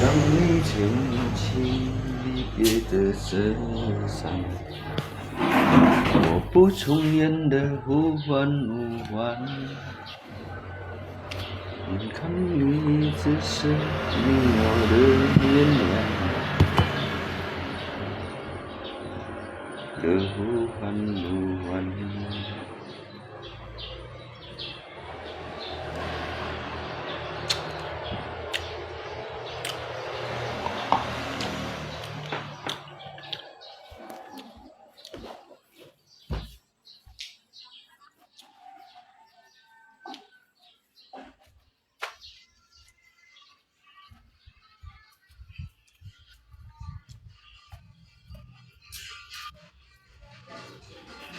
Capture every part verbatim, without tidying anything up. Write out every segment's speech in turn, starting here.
当你轻轻离别的车站，我不重演的呼唤呼唤，你看你只是你我的原谅的呼唤呼唤。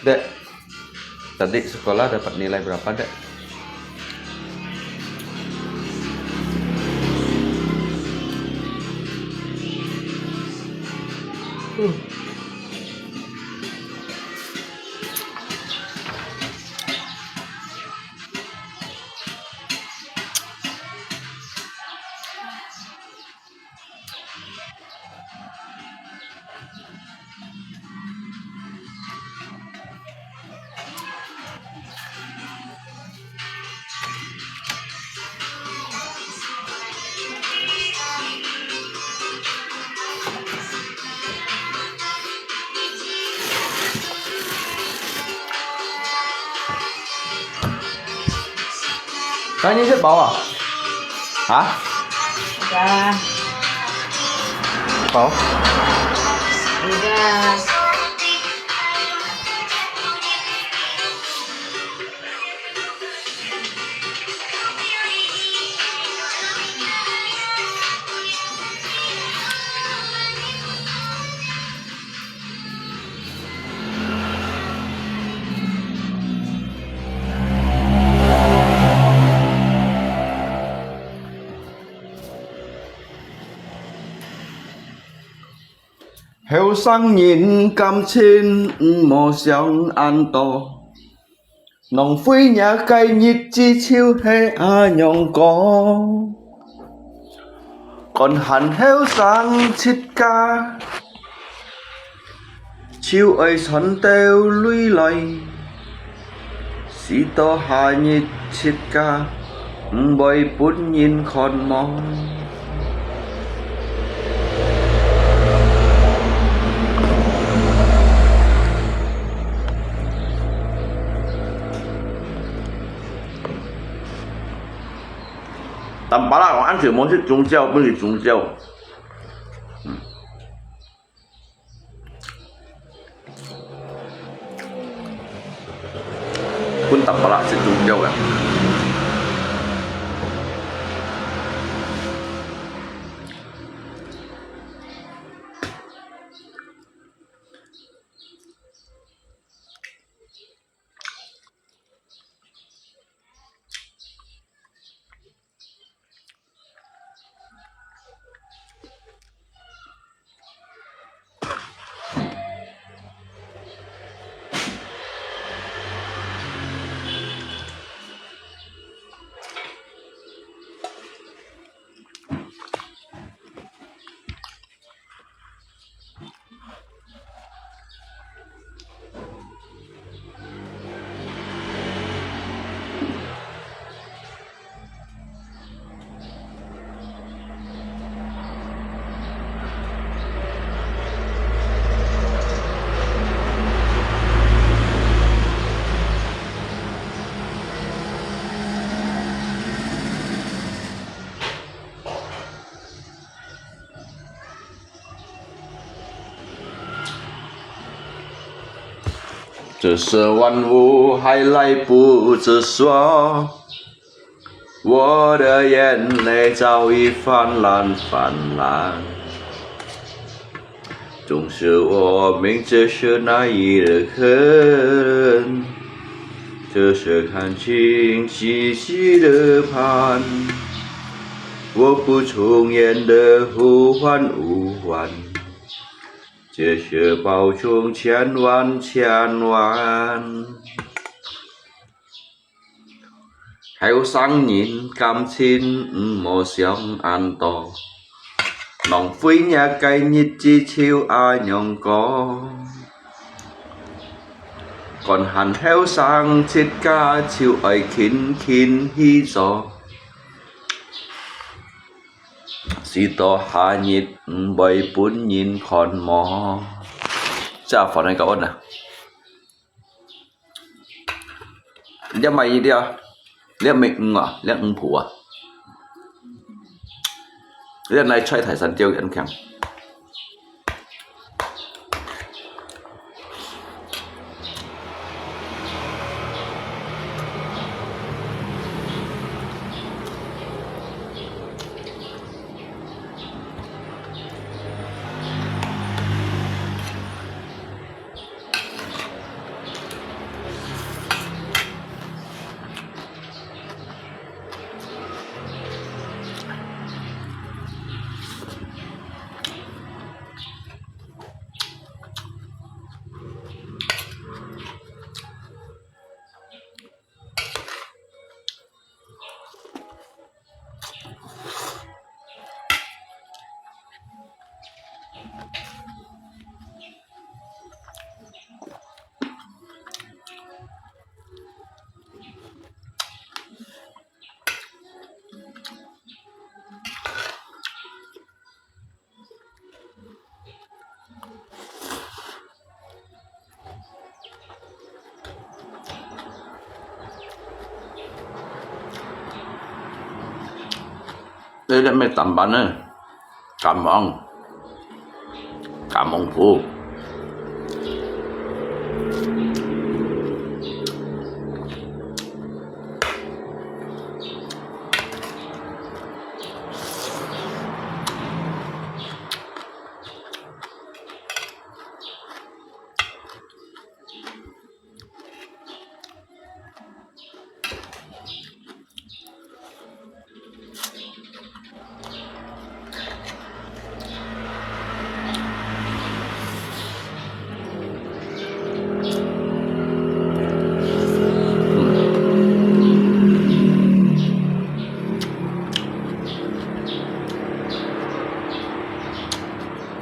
Dek, tadi sekolah dapat nilai berapa, Dek? Kayaknya siya bawa. Ha? Ada. Bawa? Ada. 後生人感情毋好想恁多，浪費若个日子就係恁樣過。 趕閒後生自家，就愛賺兜鐳來，使到下日自家毋會分人看無。 Tampalak，𠊎恁久無食中焦，分佢中焦。嗯。分Tampalak食中焦啊。这时万物还来不及说，我的眼泪早已泛滥泛滥，总是我明知是那一人，只是看清自己的盼。我不重言的呼唤呼唤，只是保重千万千万。 后生人感情毋好想恁多，浪费若个日子就恁樣過。講還後生，自家就愛勤勤去做，事到下日毋會分人看無。這飯來搞穩啊！ 這買一條，這買魚啊，這魚脯啊，這來菜大山椒很香。 這个咩砧板呢？砧芒，砧芒脯。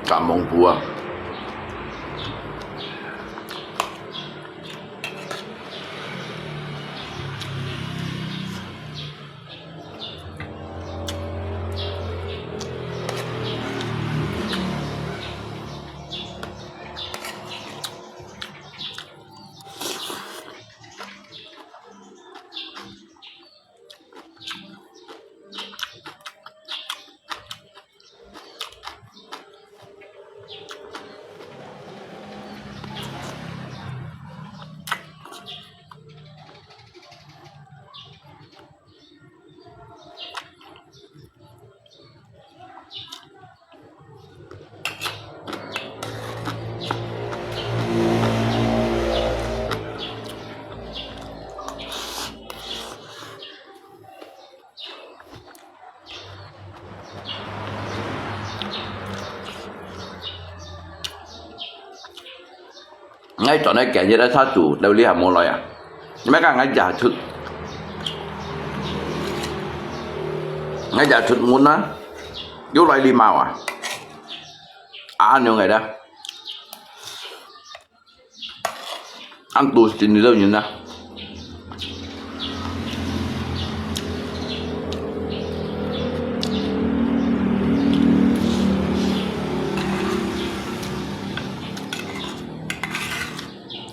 砧芒脯啊！ 𠊎轉來今日來查煮，到你還無來啊？你莫講𠊎夜出，𠊎夜出門啊，又來禮貌啊？啊，恁樣个啦。 恁多真多人啊。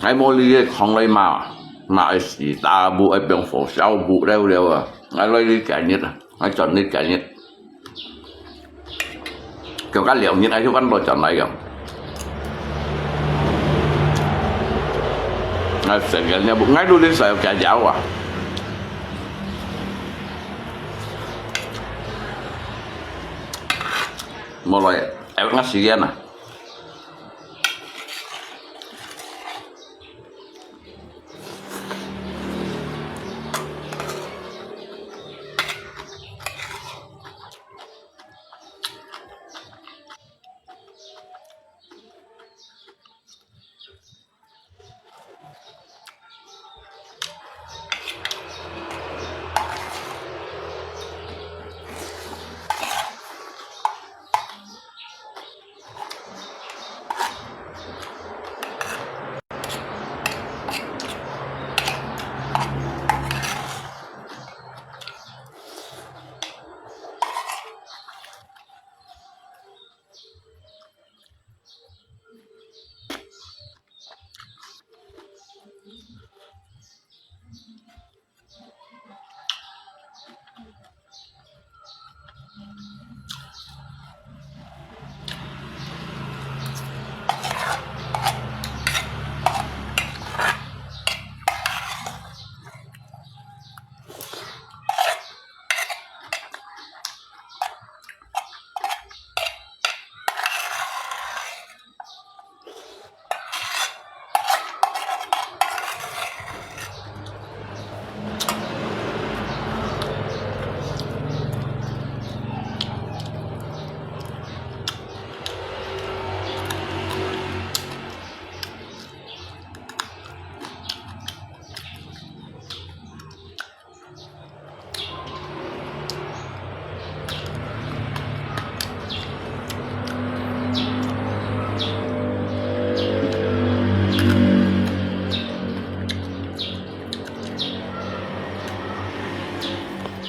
𠊎無你个空來罵，罵愛死，打不愛放火燒不了了啊！𠊎來你今日啊，𠊎轉你今日。 叫𠊎兩日，𠊎就趕到轉來个。𠊎成日也無，𠊎都恁少个了啊。無來，愛我時間啊。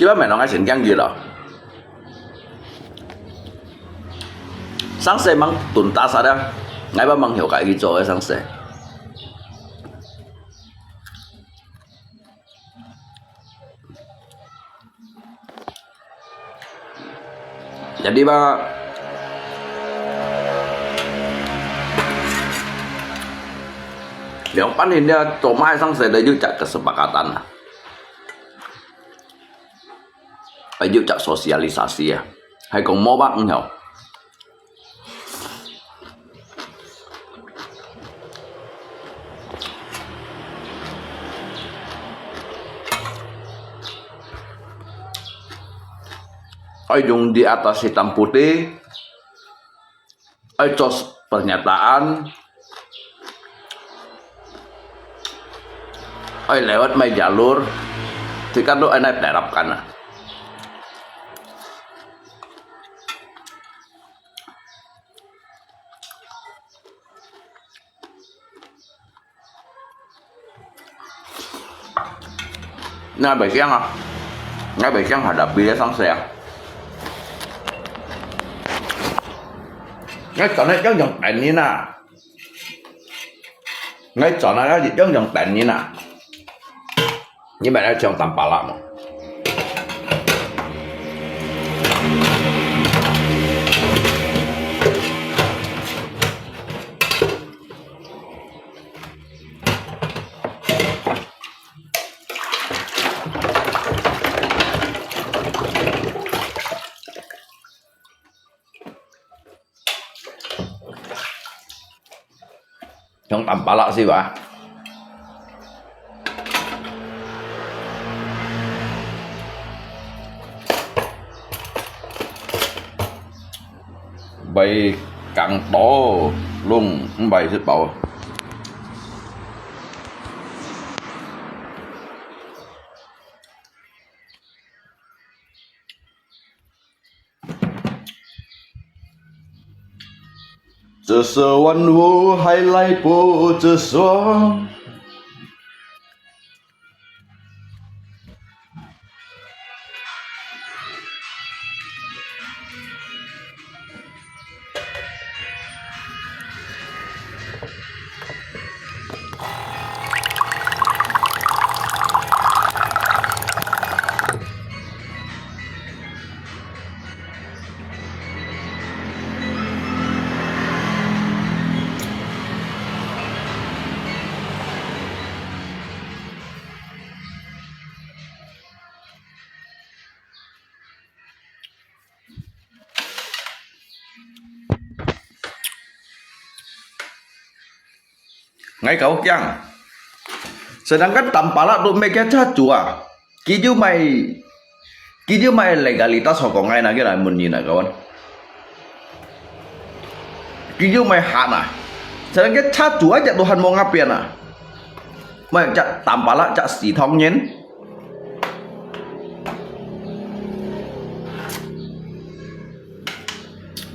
今晡日𠊎先講佢咯。生勢吂燉打煞啊，𠊎晡日吂曉得佢做个生勢。 Jadi ba, leo pan hin dia做麼个生勢咧，有隻kesepakatan啊，愛有隻sosialisasi啊，係講無吧，毋曉。 愛用di atas hitam putih，愛做pernyataan，愛lewat麼个jalur，自家都愛來terapkan啊。 𠊎毋驚啊，𠊎毋驚hadapi个生勢啊。𠊎轉來用用等人啊，𠊎轉來用用等人啊。你買來像tàmpa啦無？ 像tàmpa啦，係吧？毋會講多，攏毋會食飽。 這首晚我還來不及說。，𠊎搞驚。Sedangkan Tampalak都咩个家族啊，佢就买，佢就买legalitas好讲，𠊎拿个来问你那个问，佢就买喊啊，sedangkan家族啊，只都喊望阿边啊，买只Tampalak只死唐人。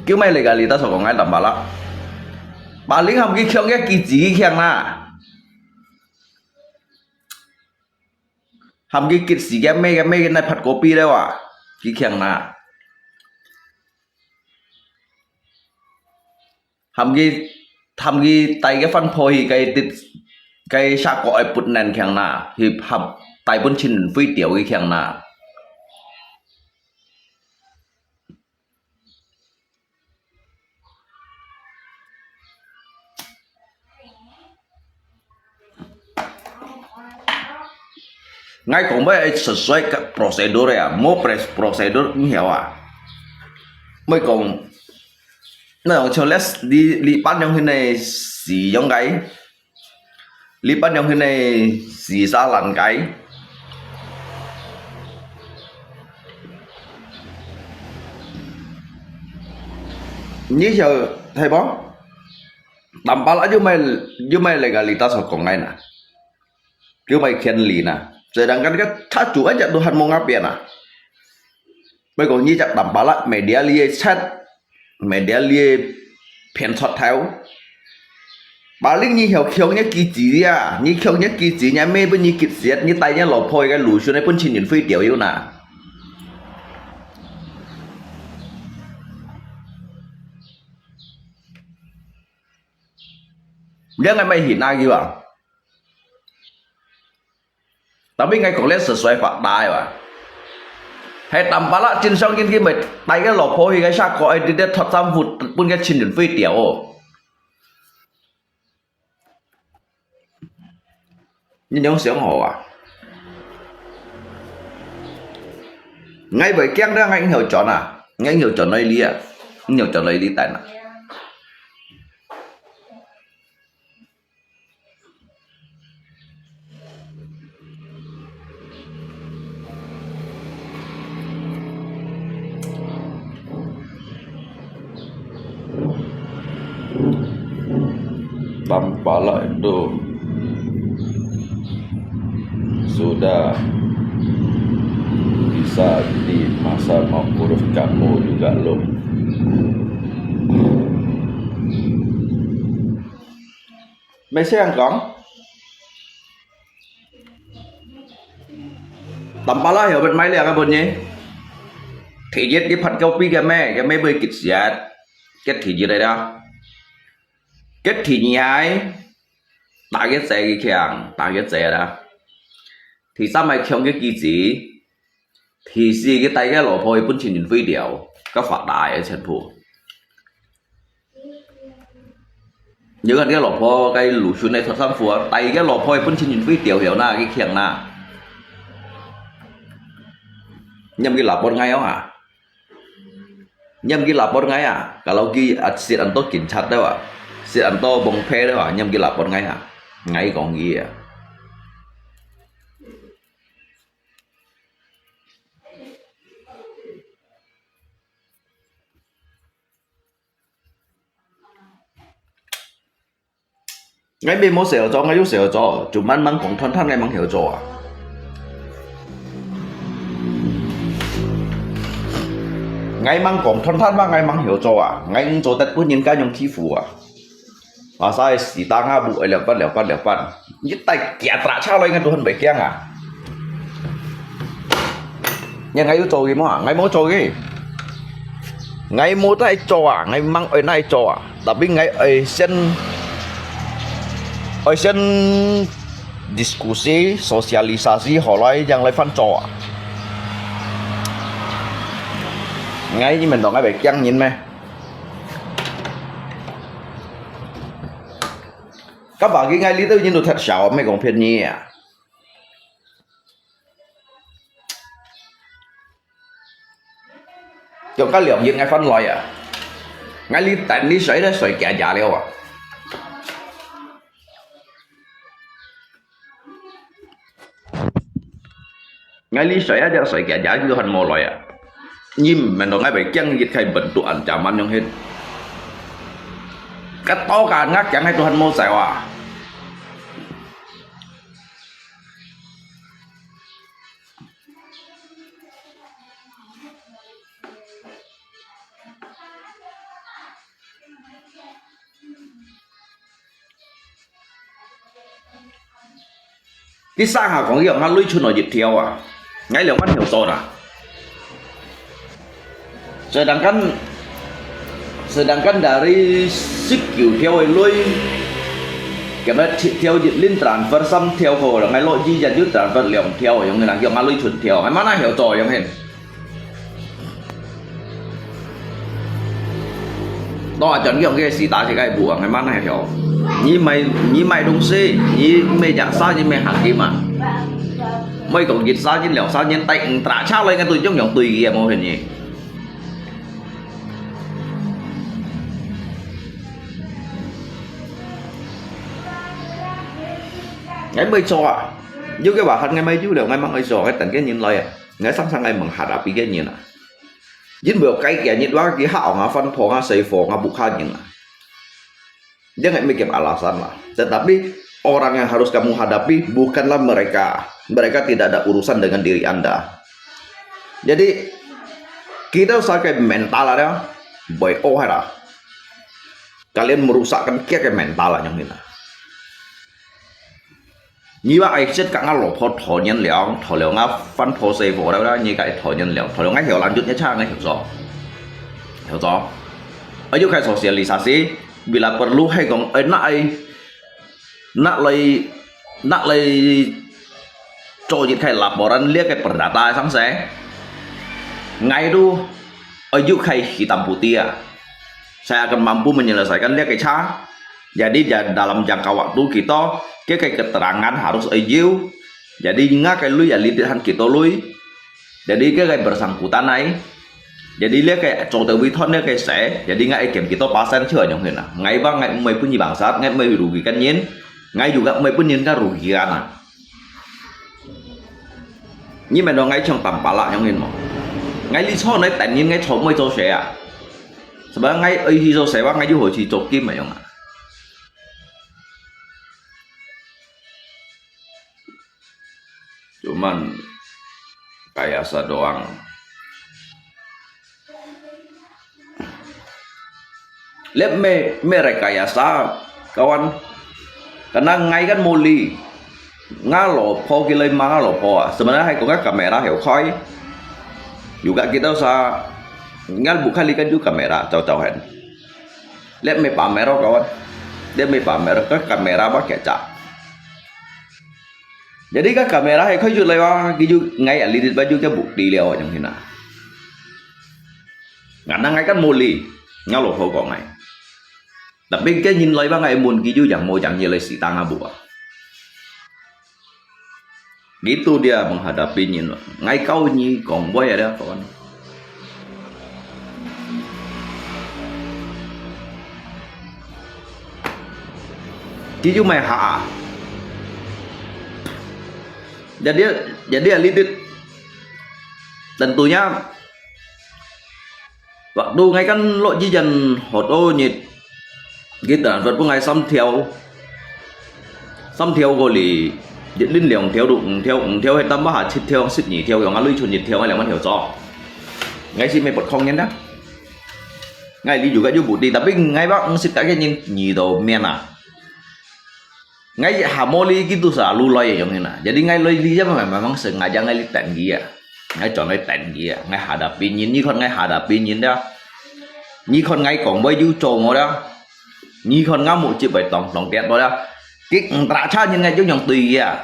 Kiu mai legalitas ko ngai Tampalak. Paling ham ki khiong ya ki ji ki khiang na. Ham ki kit si ya me ya me nai phat kopi le wa. Ki khiang na. Ham ki, ham ki tai ke fan pho hi cái tít, cái sa ko ai put nen khiang na, hi ham tai pun chin phui tiao ki khiang na. Ngai kong bai ai sesuai ka prosedur ya, mo pres-, prosedur ngi hiao a. Moi kong, na yong chong les li, li pan yong hin ai si yong gai. Li pan yong hin ai si sa lan gai. Ngi hiao, thai bo? Tampalak a yong mai, yong mai legalitas ko ngai na. Kiu mai khian li na. Sedangkan ka tha chu an jak Tuhan mo ngapian na. Mai kong ngi jak Tampalak media li ai chat. Media li ai phian chot thao. Paling ngi hiao khiong nya ki ji ya. Ngi khiong nya ki ji nya me pun ngi kit siat. Ngi tai nya lo poi ka lu shun ai pun chin yin fui tiao yu na. Liang ai mai hi na ki wa. Tapi ngai kong le sesuai fak tai wa. Hai Tampalak chin song yin ki mai tai ka lo poi ka sa ko ai di de thot sam fut pun ka chin yin fui tiao. Ngi yong siang ho a. Ngai bai kiang da ngai ngi hiao chon a. Ngai ngi hiao chon noi li a. Ngi hiao chon noi li tai na. Tampalak itu sudah bisa di masa mau urus kamu juga lom. Mai siang kong. Tampalak hiao bet mai liang a pun nyi. Thi yit ki phat kau pi ke me, ke me bui kit siat. Ke thi yit ai da. Ke thi nyi ai. Ta ke zai ki khiang, ta ke zai da. Thi sam ai khiong ke ki ji. Thi si ki tai ke lo poi pun chin yin fui tiao. Ka fak tai ai chen pu. Yau kan ke lo poi kai lu shun ai thot sam fua, tai ke lo poi pun chin yin fui tiao hiao na ki khiang na. Nyam ki la pon ngai ong a. Nyam ki la pon ngai a. Kalau ki at sit an to kin chat da wa. Sit an to bong phe da wa. Nyam ki la pon ngai a. Ngai kong ki a. Ngai me mo sel cho, ngai yu sel cho, chu man mang kong thon than ngai mang hiao cho a. Ngai mang kong thon than ma ngai mang hiao cho a. Ngai ng cho tet pun yin ka yong ki fu a. Asai si ta nga bu ai liao pan liao pan liao pan. Ngi tai kia tra cha loi ngai Tuhan bai kiang a. Ngai ngai yu cho ki mo a, ngai mo cho ki. Ngai mo tai cho a, ngai mang oi nai cho a. Tapi ngai oi sian, oi sian diskusi, sosialisasi, ho lai yang lai fan cho a. Ngai ni men dong ngai bai kiang yin me. Ka ba ki ngai li tau yin tu that sao, me kong phian ni a. Yong ka liang yin ngai fan lai a. Ngai li tan li sai da sai kia ya liao a. ，𠊎哩水啊，這水个也都還無來啊。你毋明白，𠊎會驚一開門都恁樣慢樣去。該多个，𠊎驚佢都還無走啊。 佢三下講，佢講𠊎累存了一條啊，𠊎兩萬條做啦。Sedangkan sedangkan dari十九條个累，今日七條一輪transfer三條好了，𠊎落一日就transfer兩條，樣个人叫𠊎累存條，還mana條做樣个。 到啊，轉去用个時打起个步啊，慢慢來調。你買你買東西，你買隻衫，你買行情嘛。買講一衫，你兩衫，你帶五打車來，應該都用用對个，無問題。哎，買錯啊！有个話喊，哎，買有了，哎，吂愛做，哎，等个人來啊，哎，常常哎，問下邊个人啊。 因為該个日話佢客orang翻破啊，saya for啊，bukan人啊。Dia nggak mikir alasan lah. Tetapi orang yang harus kamu hadapi bukanlah mereka. Mereka tidak ada urusan dengan diri Anda. Jadi, kita usah kayak mental ada, boy oh ada. Kalian merusakkan kia kayak mental aja gitu. 你話愛食甲𠊎老婆討人了，討了𠊎翻破細貨了啦，你个討人了，討了𠊎曉lanjut nya cha𠊎曉做，曉做。Ayo kay sosialisasi, bila perlu hay講，哎，那哎，那來，那來做一个laporan，這个perdata上勢，𠊎都 Ayo kay hitam putih啊。Saya akan mampu menyelesaikan dia kay cha. Jadi ja- dalam jangka waktu kita, kay kay keterangan harus ayo. Jadi nga kay lui ya lidit han kita lui. Jadi kay kay bersangkutan ai. Jadi lia kay cho te wi thon lia kay se. Jadi nga ikem kita pasan chua nyong hin ah. Ngai ba ngai mai pun ni bangsat, ngai mai rugikan nyin. Ngai juga mai pun nyin ka rugikan ah. 你明白𠊎像tàmbala樣形無？𠊎哩坐來等人，𠊎坐毋會做事啊。Sebab𠊎愛去做事，𠊎就好去做金个樣啊。Cuman kaya sa doang. Lihat me, me rekayasa, kawan. Karena ngai kan muli. Nga lo pho ki lai ma nga lo pho ah. Sebenarnya hai ko nga kamera heo khoi. Juga kita sa ngal bukan likan ju kamera, cau cau hen. Lihat me pamero, kawan. Lihat me pamero, ke kamera ba kecak. Jadi ka kamera hai khoi ju lai wa, ki ju ngai alidit ba ju ke bukti liao yang hina. Ngana ngai kan muli, nga lo pho ko ngai. Tapi ke nyin lai ba ngai mun ki ju yang mo yang ye lai si tang abu ah. Gitu dia menghadapi nyin. Ngai kau nyi kong boy ada kawan. Ki ju mai ha. Jadi jadi alidit. Tentunya waktu ngai kan lo jijan hot o nyit. Kita hot pun ngai sam thiau. Sam thiau ko li. Jit lin liang thiau du, ng thiau, ng thiau hai tam ba ha chit thiau, sit nyi thiau, yang alui chun nyit thiau, ngai liang man thiau cho. Ngai si me pot khong nyen da. Ngai li juga ju buti, tapi ngai ba ng sit ka ke nyin nyi do mien ah. Ngai ha mo li ki tu sa lu loi yong na. Jadi ngai loi li ja ma ma mang se ngai ja ngai li tan gi ya. Ngai chon ngai tan gi ya. Ngai hadapi nyin, nyi khon ngai hadapi nyin da. Nyi khon ngai kong bai ju cho mo da. Nyi khon nga mu chip bai tong tong tiat mo da. Kik ng tra cha nyin ngai ju yong tui ya.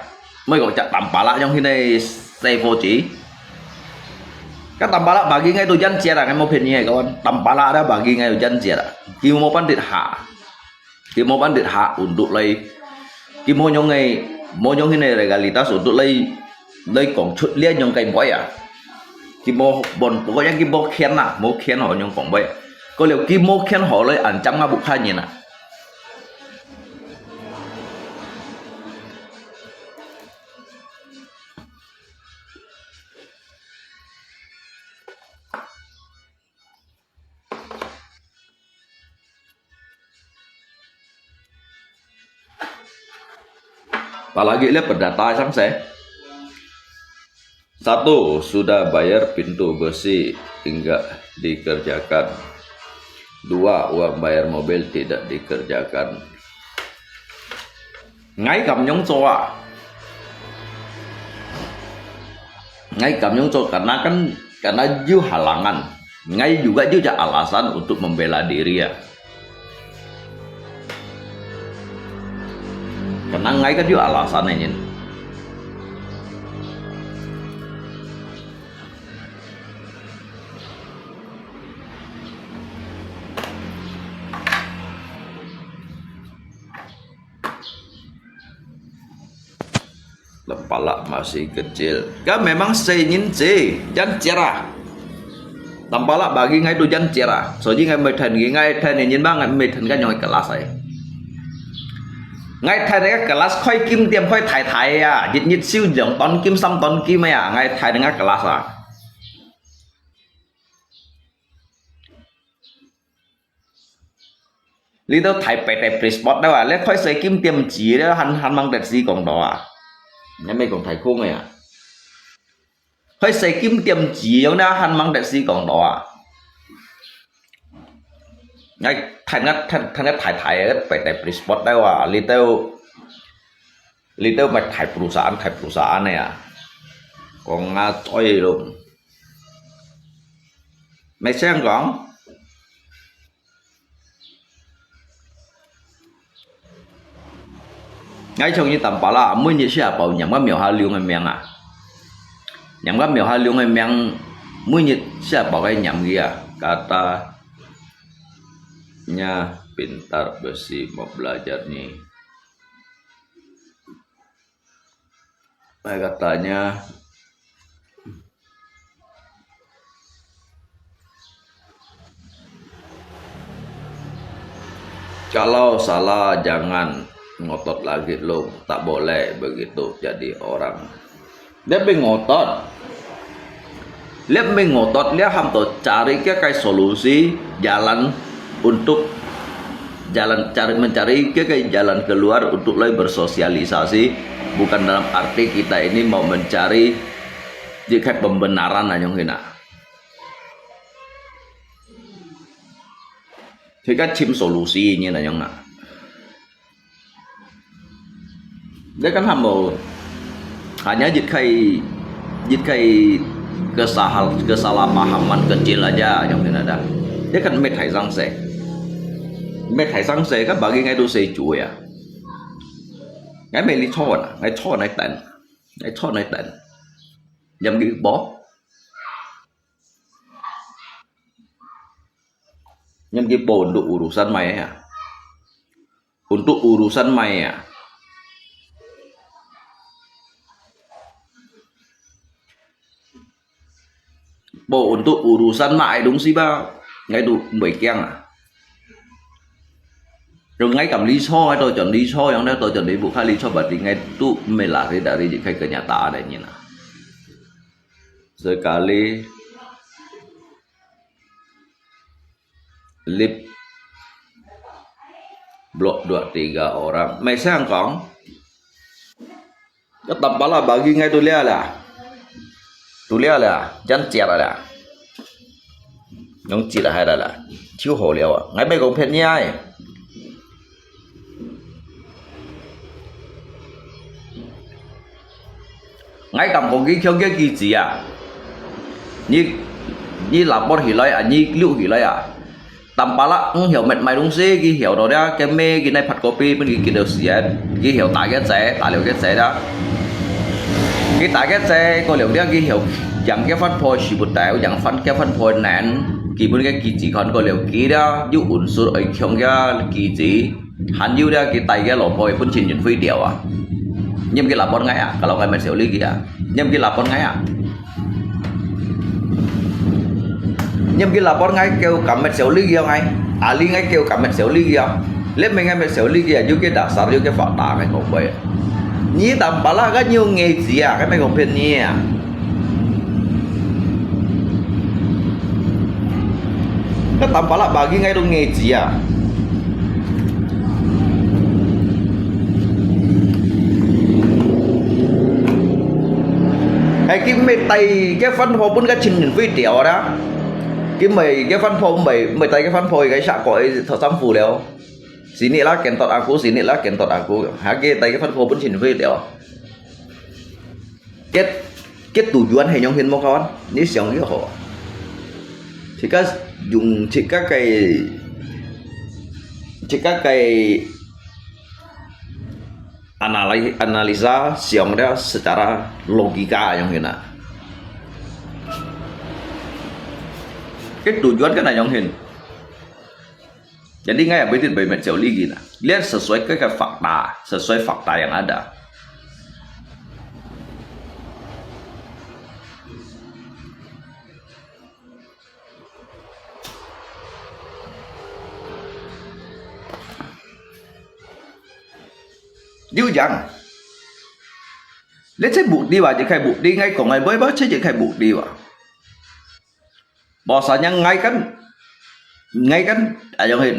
Mai kok chak tam pala yong hinai sai fo chi. Ka tam pala bagi ngai tu jan chia da ngai mo phen nyi ngai kawan. Tam pala da bagi ngai tu jan chia da. Ki mo pan dit ha. Ki mo ban dit ha untuk lai. Ki mo nyong ngai, mo nyong hinai legalitas untuk lai, lai kong chut lia nyong kai boi ah. Ki mo bon pokoknya ki mo khian ah, mo khian ho nyong kong boi. Ko liu ki mo khian ho lai an cham nga buk kha nyin ah. Apalagi lihat pendata sang se. Satu, sudah bayar pintu besi enggak dikerjakan. Dua, uang bayar mobil tidak dikerjakan. Ngai kam nyong cho a. Ngai kam nyong cho karena kan karena yu halangan. Ngai juga yu ja alasan untuk membela diri ya. Karena ngai kan yu alasan nyin. Tampalak masih kecil. Kan memang se nyin se, jan ciara. Tampalak bagi ngai tu jan ciara. Soji ngai mei then ngai then nyin bang ngai mei then kan nyong kelas ai. Ngai then ngai kelas khoi kim tiêm khoi thai thai ya. Jit nyit siu jong ton kim sam ton kim ya. Ngai then ngai kelas a. Li tao thai pet tep pris pot tao a, le khoi se kim tiêm ji le han han mang tet si kong to a. Ngai mei kong thai khung a. Khoi se kim tiêm ji yong na han mang tet si kong to a. Ngai thai ngat thai thai ngat thai thai pet tep pris pot tao a, li tao li tao mai thai perusahaan thai perusahaan ya. Kong nga choi lung. Mai sang kong. Ngai chong yi tampalak, mui nyi sia pao nyam ka miao ha liung e miang a. Nyam ka miao ha liung e miang, mui nyi sia pao kai nyam ki a. Katanya pintar besi mau belajar ni. Ai katanya. Kalau salah jangan ngotot lagi lung, tak boleh begitu jadi orang. Dia ngotot. Dia ngotot, dia ham to cari ke kai solusi jalan untuk jalan cari mencari ke kai jalan keluar untuk lai bersosialisasi. Bukan dalam arti kita ini mau mencari di kai pembenaran anyong hina. Hika chim solusi nyi na yong na. Dia kan ham mo. Hanya jit kai jit kai kesahal kesalahpahaman kecil aja yang kena dah. Dia kan met hai sang se. Met hai sang se kan bagi ngai tu se ju ya. Ngai meli chon, ngai chon ngai tan. Ngai chon ngai tan. Yang di bo. Nyam ki po untuk urusan mai ya. Untuk urusan mai ya. Po untuk urusan mai dong si ba. Ngai tu mbei kiang a. Rồi ngai kam lý do, ngai tôi chọn lý do, yang ngai tôi chọn lý bù khai lý do, berarti ngai tu melari dari khai kenyataan nyi na. Sekali lip blok dua tiga orang. Mai sang kong. Ka tampala bagi ngai tu lia la. Tu lia la, jan ciat la. Nong ciat hai la la. Chiu ho liao a. Ngai mai kong phet nyi ai. Ngai kam kong ki khiong kia ki ci a. Nyi, nyi lapor hilai a, nyi liu hilai a. Tampala ng hiau met mai dong si, ki hiau to dia, kia me ki nai phat kopi, pun ki ki dau siat, ki hiau ta kia cai, ta liu kia cai da. Ki ta kia cai, ko liu dia ki hiau, yang kia phan pho si bu tau, yang phan kia phan pho nan, ki pun kia ki ci kon ko liu ki dia, yu unsur oi khiong kia ki ci. Hàn yu dia ki tai kia lò poi pun chin yun hui diau a. Nyiam ki lapor ngai a, kalau ngai met siau li ki a. Nyiam ki lapor ngai a. Nyiam ki lapor ngai kêu kam met siau li ki a ngai. A li ngai kêu kam met siau li ki a. Lep me ngai met siau li ki a, yu ki dasar, yu ki fak ta ngai kong poi. Nyi tampala ka nyu nge ci a, ka me kong phen nyi a. Ka tampala bagi ngai dong nge ci a. 哎，佢毋係帶个番號分个陳雲輝調啦。佢毋係个番號，毋係，毋係帶个番號，佢个下個个頭衫褲了。Sini lah kentut aku, sini lah kentut aku. Ha，佢帶个番號分陳雲輝調。佢，佢tujuan係仰形無kawan？你想就好。自家用自家个，自家个 analisa，analisa 想了 secara logika 仰形啊。佢tujuan kan 仰形。Jadi ngai apa itu bermet jauh lagi nah. Lihat sesuai ke fakta, sesuai fakta yang ada. 有影。你這目的哇，一開目的，𠊎講个，無，無，這一開目的哇。Bahwasanya ngai kan, ngai kan, ayong hin.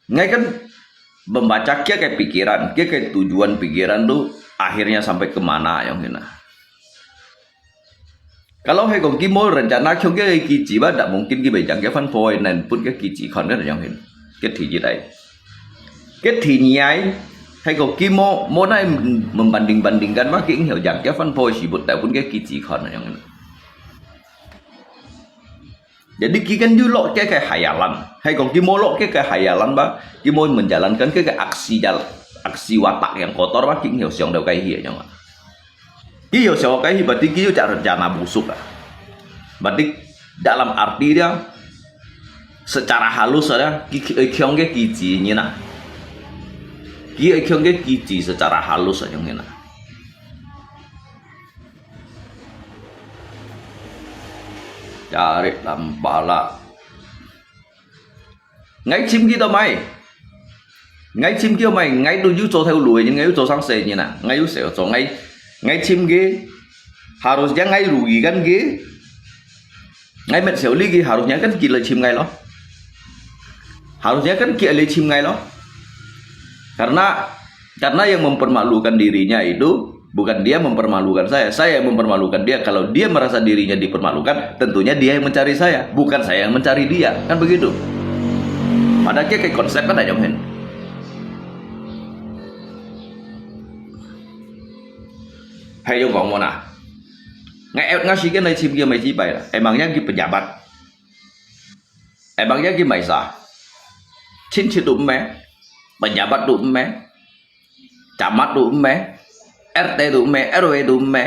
Ngai kan membaca kia ke pikiran, kia ke tujuan pikiran tu akhirnya sampai ke mana ayong hin. Kalau hai kong ki mo rencana kiong kia kici ba, ndak mungkin ki bejang kia fan poi nan pun kia kici kon kan yang hin. Kia thi ji dai. Kia thi niai, hai kong ki mo, mo nai membanding-bandingkan ba ki ing hiau jang kia fan poi si but dai pun kia kici kon yang hin. Jadi ki kan yu lok kia kai hayalan. Hai kong ki mo lok kia kai hayalan ba, ki mo menjalankan kia kai aksi jal, aksi watak yang kotor ba ki ing hiau siang dau kai hi yang. Ki yo siapa kai hi, berarti ki yo cak rencana busuk ah. Berarti dalam arti dia, secara halus ada, ki, ki, kiong ke kici ni nah. Ki kiong ke kici secara halus aja ni nah. Cari tampala. Ngai chim ki to mai. Ngai chim ki to mai, ngai tu yu cho theo lui, ngai yu cho sang se ni na. Ngai yu se cho ngai, ngai chim ki. Harusnya ngai rugi kan ki. Ngai met seo li ki, harusnya kan ki le chim ngai lo. Harusnya kan ki le chim ngai lo. Karena, karena yang mempermalukan dirinya itu bukan dia mempermalukan saya, saya yang mempermalukan dia. Kalau dia merasa dirinya dipermalukan, tentunya dia yang mencari saya, bukan saya yang mencari dia. Kan begitu. Pada kia ke konsep kan ada hen. Hai yung kong mo na. Ngai, ngai si kia nai chim kia mai chi pai la. Emangnya ki pejabat. Emangnya ki mai sa. Chin chi tu me. Pejabat tu me. Camat tu me, R T tu me, R W tu me.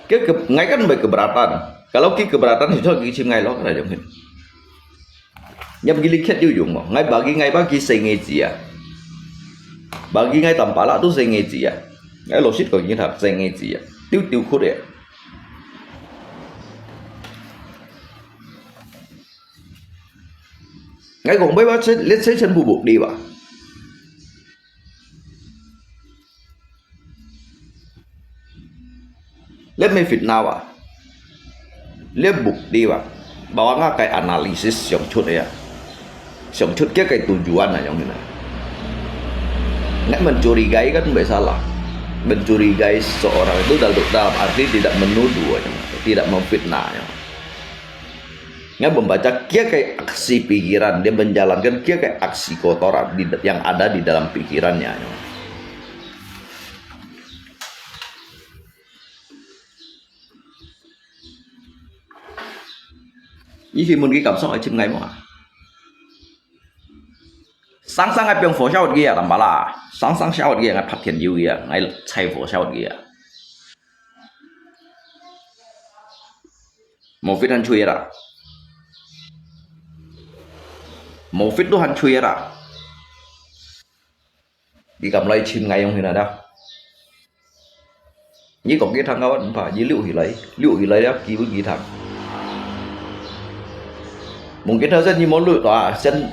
Ke, ke, ngai kan bai keberatan. Kalau ki keberatan itu ki chim ngai lo kan ada mungkin. Nyam gili khet yu yung mo. Ngai bagi ngai bagi sengaja. Bagi ngai tampala tu sengaja. Ngai lo sit ko ngi thak sengaja. Tiu tiu khut ya. Ngai kong bai ba chen, let's say chen bu bu di ba. Let me fitnah ba. Let bukti ba. Bahwa ngai kai analisis siang chut ya. Siang chut kia kai tujuan na yang ini. Ngai mencurigai kan bai salah. Mencurigai seseorang itu dalam, dalam arti tidak menuduh, tidak memfitnah. Ngai membaca kia kai aksi pikiran, dia menjalankan kia kai aksi kotoran di, yang ada di dalam pikirannya. Ih, mun ki kam sok ai chim ngai mo. Sang sang ai piang fo shao ki ya, tam ba la. Sang sang shao ki ya, ngai phat thian yu ki ya, ngai chai fo shao ki ya. Mo fit han chui ra. Mo fit tu han chui ra. Di kam lai chim ngai yong hin ada. Ni kok ki thang kawan pa, ni liu hi lai, liu hi lai ya, ki bu ki thang. Mungkin ha sen ni mo lu ta, sen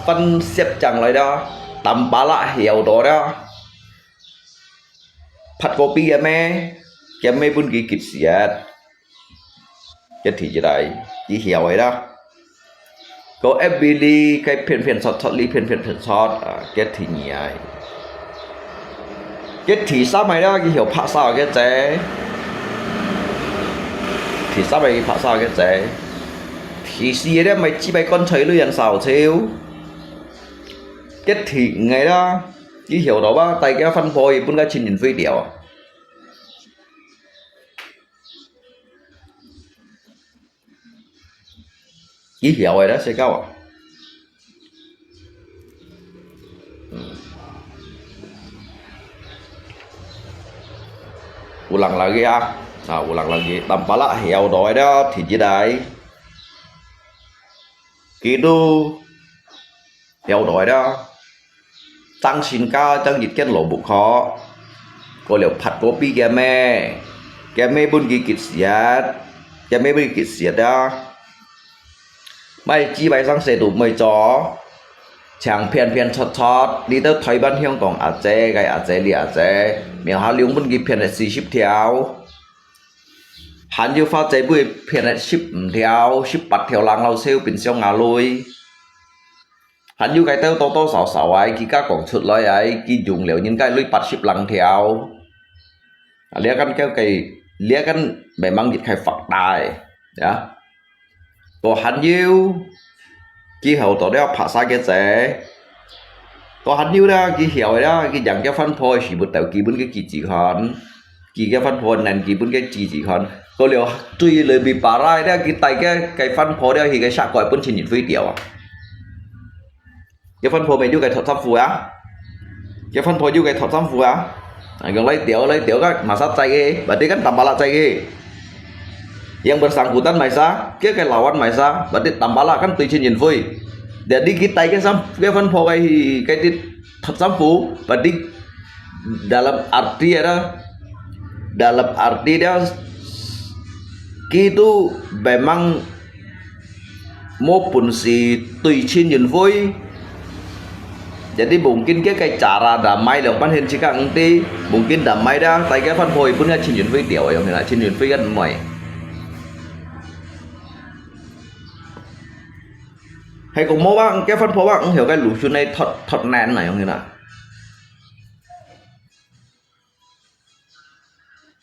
fan siap chang lai da, tam pala hiau to da. Phat kopi ya me, ya me pun ki kit siat. 該第一个，佢曉个啦。該F B裡，該片片撮撮，裡片片片撮，啊，該第二个。該第三个啦，佢曉拍沙个該隻。第三个佢拍沙个該隻。第四个咧，賣雞排乾脆類人少少。該第五个啦，佢曉到吧，大家翻破佢分个親人廢掉啊。 佢曉个啦，細狗啊。嗯。有人來个啊，啊，有人來个，Tampalak曉到个啦，第一个。佢都曉到个啦。 正身家正一間老屋殼，過了拍過壁个咩，个咩分佢結舌，个咩分佢結舌啊！賣雞排生死都毋會做，淨片片撮撮，你兜台灣香港阿姐，个阿姐，你阿姐，苗下兩分佢騙了四十條，還有花姐妹騙了十五條，十八條冷老少變相阿女。 還有該兜多多少少啊，佢家講出來啊，佢用了人家類八十零條。啊，這間叫佢，這間memang一個fakta呀。都還有，佢好多了拍沙个仔。都還有啦，佢曉个啦，佢養个番婆係不到基本个基本款。 佢个番婆能基本个支持看，過了最尾尾巴拉了，佢帶个个番婆了，佢个下個本錢人飛掉啊！个番婆没有个托衫褲啊，个番婆有个托衫褲啊，啊，用來掉來掉个，masa在个，berarti kan Tampalak在个，yang bersangkutan masa，个个lawan masa，berarti Tampalak kan 對錢人飛，jadi佢帶个衫，个番婆个个啲托衫褲，berarti dalam arti ada, dalam arti dia, kita memang 無本事對錢人飛。Jadi mungkin个个cara damai兩班現時个毋知，mungkin damai dah，大家番婆本个錢人飛掉，有無啦？錢人飛个毋會。係講無吧，个番婆吧，毋曉个魯迅个托托難啊，有無啦？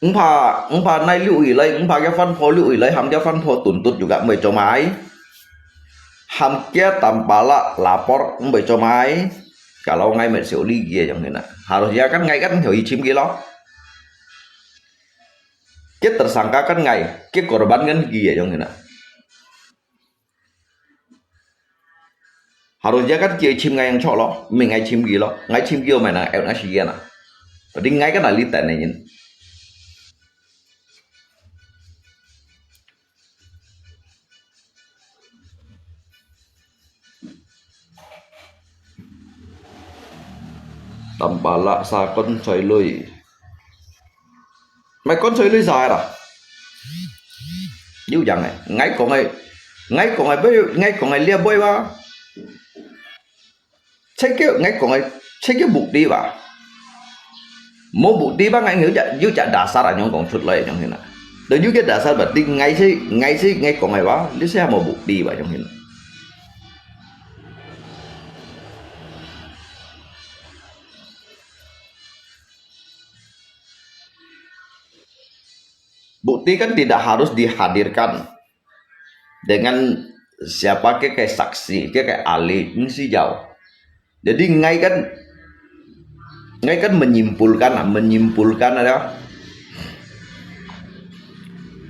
Engpa, engpa nai liu i lai, engpa kia phan pho liu i lai, ham kia phan pho tun tut juga mui comai. Ham kia Tampalak lapor mui comai. Kalau ngai met siu li kia jong hina. Harusnya kan ngai kan hiu i chim ki lo. Kia tersangka kan ngai, kia korban kan kia jong hina. Harusnya kan kia chim ngai yang chok lo, mi ngai chim ki lo, ngai chim ki lo mai na, el na si kia na. Berarti ngai kan na li tan na nyin. Tampalak sa kon soi lui. Mai kon soi lui sa ra. Liu yang ai, ngai kong ai, ngai kong ai bơi, ngai kong ai lia bơi ba. Check ke, ngai kong ai, check ke bukti ba. Mo bukti ba ngai ngiu ja, yu ja dasar anyong kong chut lai anyong hina. Dah yu ke dasar ba, ti ngai si, ngai si, ngai kong ai ba, li si mo bukti ba anyong hina. Bukti kan tidak harus dihadirkan dengan siapa ke, ke saksi, ke, ke ahli, ngi si jauh. Jadi ngai kan, ngai kan menyimpulkan, menyimpulkan ada.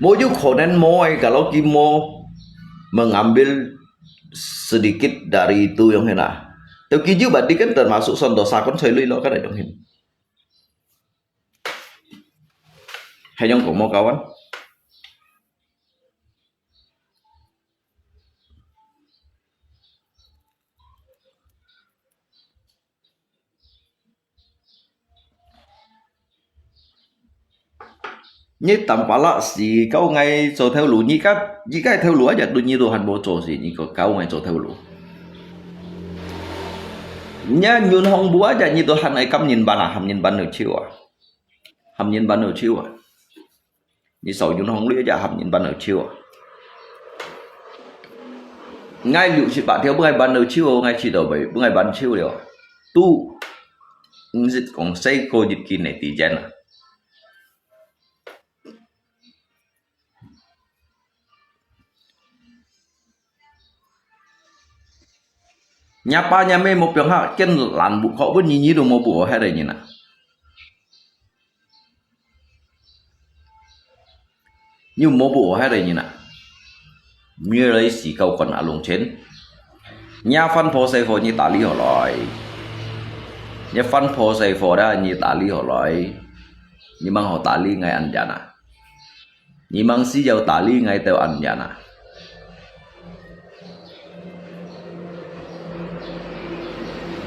Mo yu konen mo ai kalau ki mo mengambil sedikit dari itu yang hina. Teu ki yu berarti kan termasuk son dosa kon soi lui lo kan yang hina. Hai yang kong mo kawan. Nyi Tampalak si kau ngai cho theo lu, nyi ka, nyi ka theo lu aja tu nyi tu han bo cho si, nyi ko kau ngai cho theo lu. Nya nyun hong bu aja nyi tu han ai kam nyin ban a, ham nyin ban neu chiu a. Ham nyin ban neu chiu a. Nyi sau nyun hong lu aja ham nyin ban neu chiu a. ，𠊎六十八條，分𠊎ban到手，𠊎試到未，分𠊎ban手了。都毋識講細過日記呢，地震啊！若爸若姆無放下，見爛屋殼，分你，你都無屋下个人啊！你無屋下个人啊！你來時交關阿龍錢，若番婆細貨你打理好來，若番婆細貨啦，你打理好來，你吂好打理𠊎恁樣啊！ 你吂需要打理𠊎兜恁樣啊！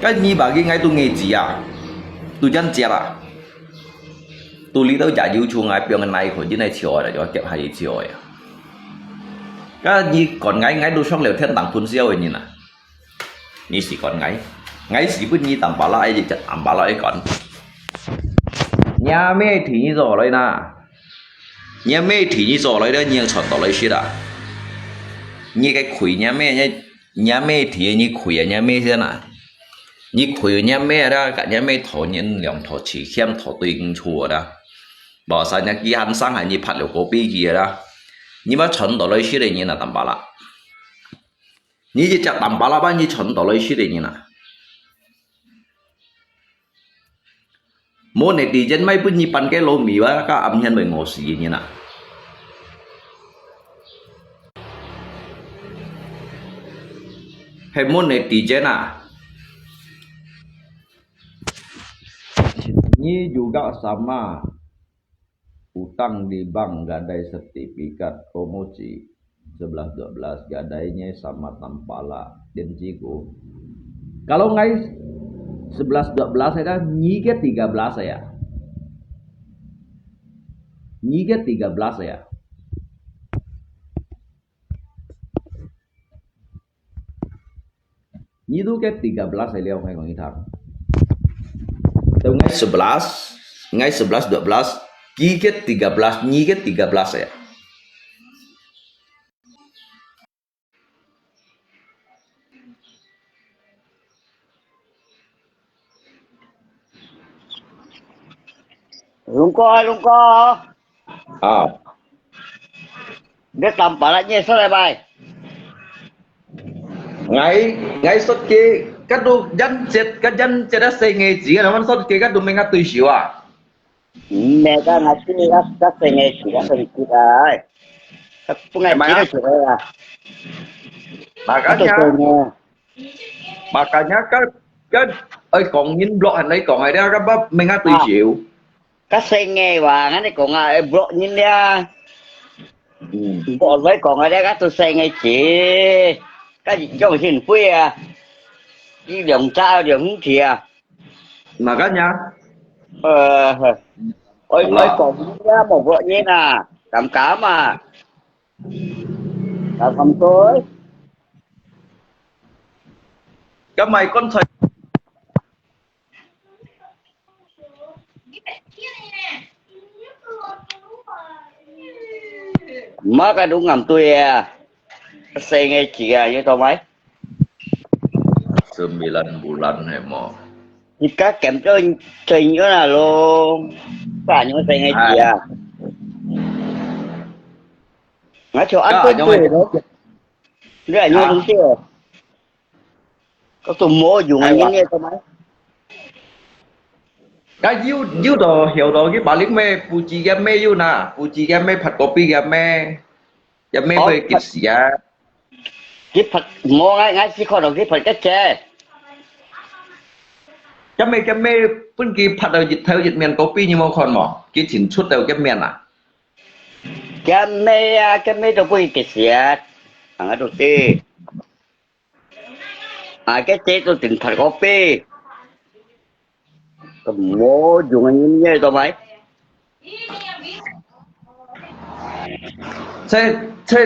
該你bagi𠊎都ngaji啊，都真正啊！都你兜也有出𠊎放个哪去，你哪笑啊，就夾下去笑啊！該你趕𠊎，𠊎都上了天堂噴燒个人啊！你是趕𠊎，𠊎是分你tambala，一隻tambala一趕。若姆提你做來哪？ 若姆提你做來了，你又傳到來食啊？你个虧若姆，若姆提你虧啊，若姆先啊！你虧若姆啦，甲若姆討人兩討七千討對五處啦。無啥人佢還生還你拍了个飛機啦。你嘛傳到來食个人啊，tambala！你一隻tambala吧，你傳到來食个人啊！ 無netizen，毋係分你半個老米哇，甲暗天會餓死个人啊！係無netizen啊？Ni juga sama utang di bank gadai sertifikat komoci sebelas dua belas gadainya sama tambala. Janjiku. Kalau ngai sebelas dua belas ya, nyi ke tiga belas ya. Nyi ke tiga belas ya. Nyi tu ke tiga belas ya, liau ngai kong itang. Tau ngai sebelas, ngai sebelas dua belas, ki ke tiga belas, nyi ke tiga belas ya. Lungko, lungko. Ah. Dia tampal aja selai bai. Ngai, ngai sot ke, kadu jan cet, ka jan cet ase ngai ji, naman sot ke kadu menga tui siwa. Mega ngati ka ka senge sira sengkit ai. Ka pungai kira sira ya. Makanya, makanya ka, ka, ai kong yin blok han ai kong ai dia ka ba menga tui siu. Ka senge wa ngani kong ai blok yin dia. Blok lai kong ai dia ka tu senge si. Ka jong sin pui ya. Di liang cha liang hung tia. Makanya. Ôi, ôi, còn nhá, một vợ nhé nè. Cảm cảm à. Cảm cảm tôi. Cái mày con thầy. Má cái đúng ngầm tôi à. Cái xe nghe chị à, như tao máy. Sembilan bulan he mo. Jika kem tu tanya lah lo. Tanya saya ngaji ah. Ngaco apa tu? Dia nyo tu sih. Kau tu mo jung ni ni tu mai. Ka yu yu do hiu do ki balik me puji ke me yu na puji ke me phat kopi ke me. Yam me koi kit sia. Kit phat mo ngai ngai si khon kit phat ka che. Yam me yam me pun kit phat dau jit thau jit mian kopi ni mo khon mo. Kit chin chut dau yam mian a. Yam me a yam me to pun kit sia. Ang adu ti. A ke che to tin phat kopi. Ka mo jung ni ni to mai. Che che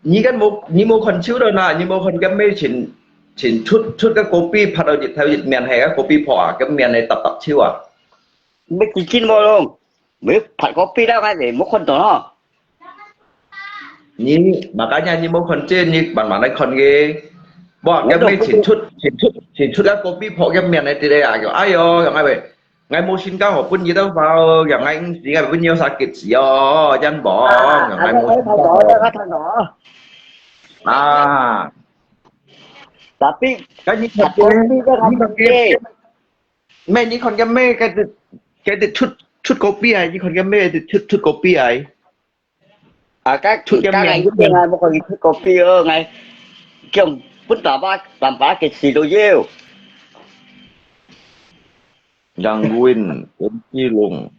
ni kan mo ni mo khon chiu do na ni mo khon kan me chin chin chut chut ka kopi phat au jit thau jit mian he ka kopi pho a kan mian he tap tap chiu a. Me chin chin mo long. Me phat kopi da ngai de mo khon to no. 你，makanya你無看見，你慢慢來看个。哇，該妹前出，前出，前出該kopi泡个面个，知个啊，叫，哎喲，講哎喂，𠊎無時間好分你兜泡，講𠊎毋時間分你sakit死哦，真忙，講𠊎無時間。啊， tapi 該你看見，你看見，妹，你看見妹，該隻，該隻出，出kopi啊，你看見妹，該隻出，出kopi啊。 啊，該出該个一定啊，無可以出kopi哦，𠊎叫分大把，大把个事都要。 Gangguin, Kunci Lung,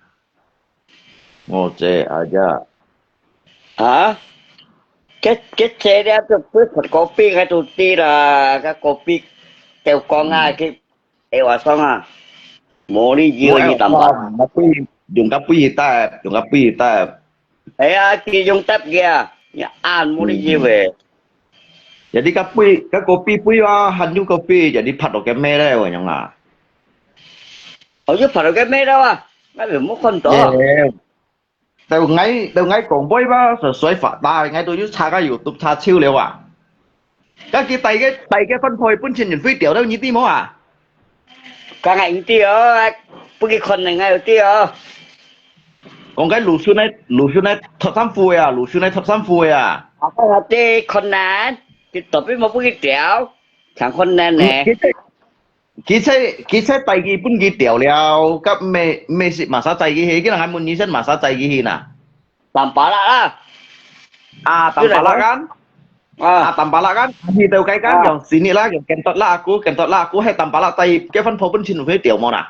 Ngô Cé Aja. 啊？該，該這了就不是kopi，𠊎都知啦，該kopi就講啊，佢，哎，話講啊，無理由你淡薄。用个杯帶，用个杯帶。 哎呀，佢用得个，你按無你以為。Jadi該杯，該kopi杯啊，還有kopi，jadi拍到个咩咧，會樣啊？哦，又拍到个咩了啊？𠊎又無看到。到𠊎，到𠊎講杯吧，就水發大，𠊎都有查个YouTube查超了啊。該佢帶个，帶个分配本身人飛掉了，你知無啊？ Kang ai ti o, pagi kon nai ngai ti o. Kong kai lusun nai, lusun nai thot samfu ya, lusun nai thot samfu ya. Apa hati kon nan? Kita pi mau pagi tiao. Kang kon nan ne. Kita, kita, kita tai ki pun ki tiao liao. Kap me, me si masa tai ki he, kita ngai mun ni sen masa tai ki he na. Tampalak lah. Ah, tampalak kan? Ah, tampalak kan? Hi tau kai kan, yang sini lah, yang kentot lah aku, kentot lah aku, hai tampalak tai, ke fan pho pun chin hui tiao mo na.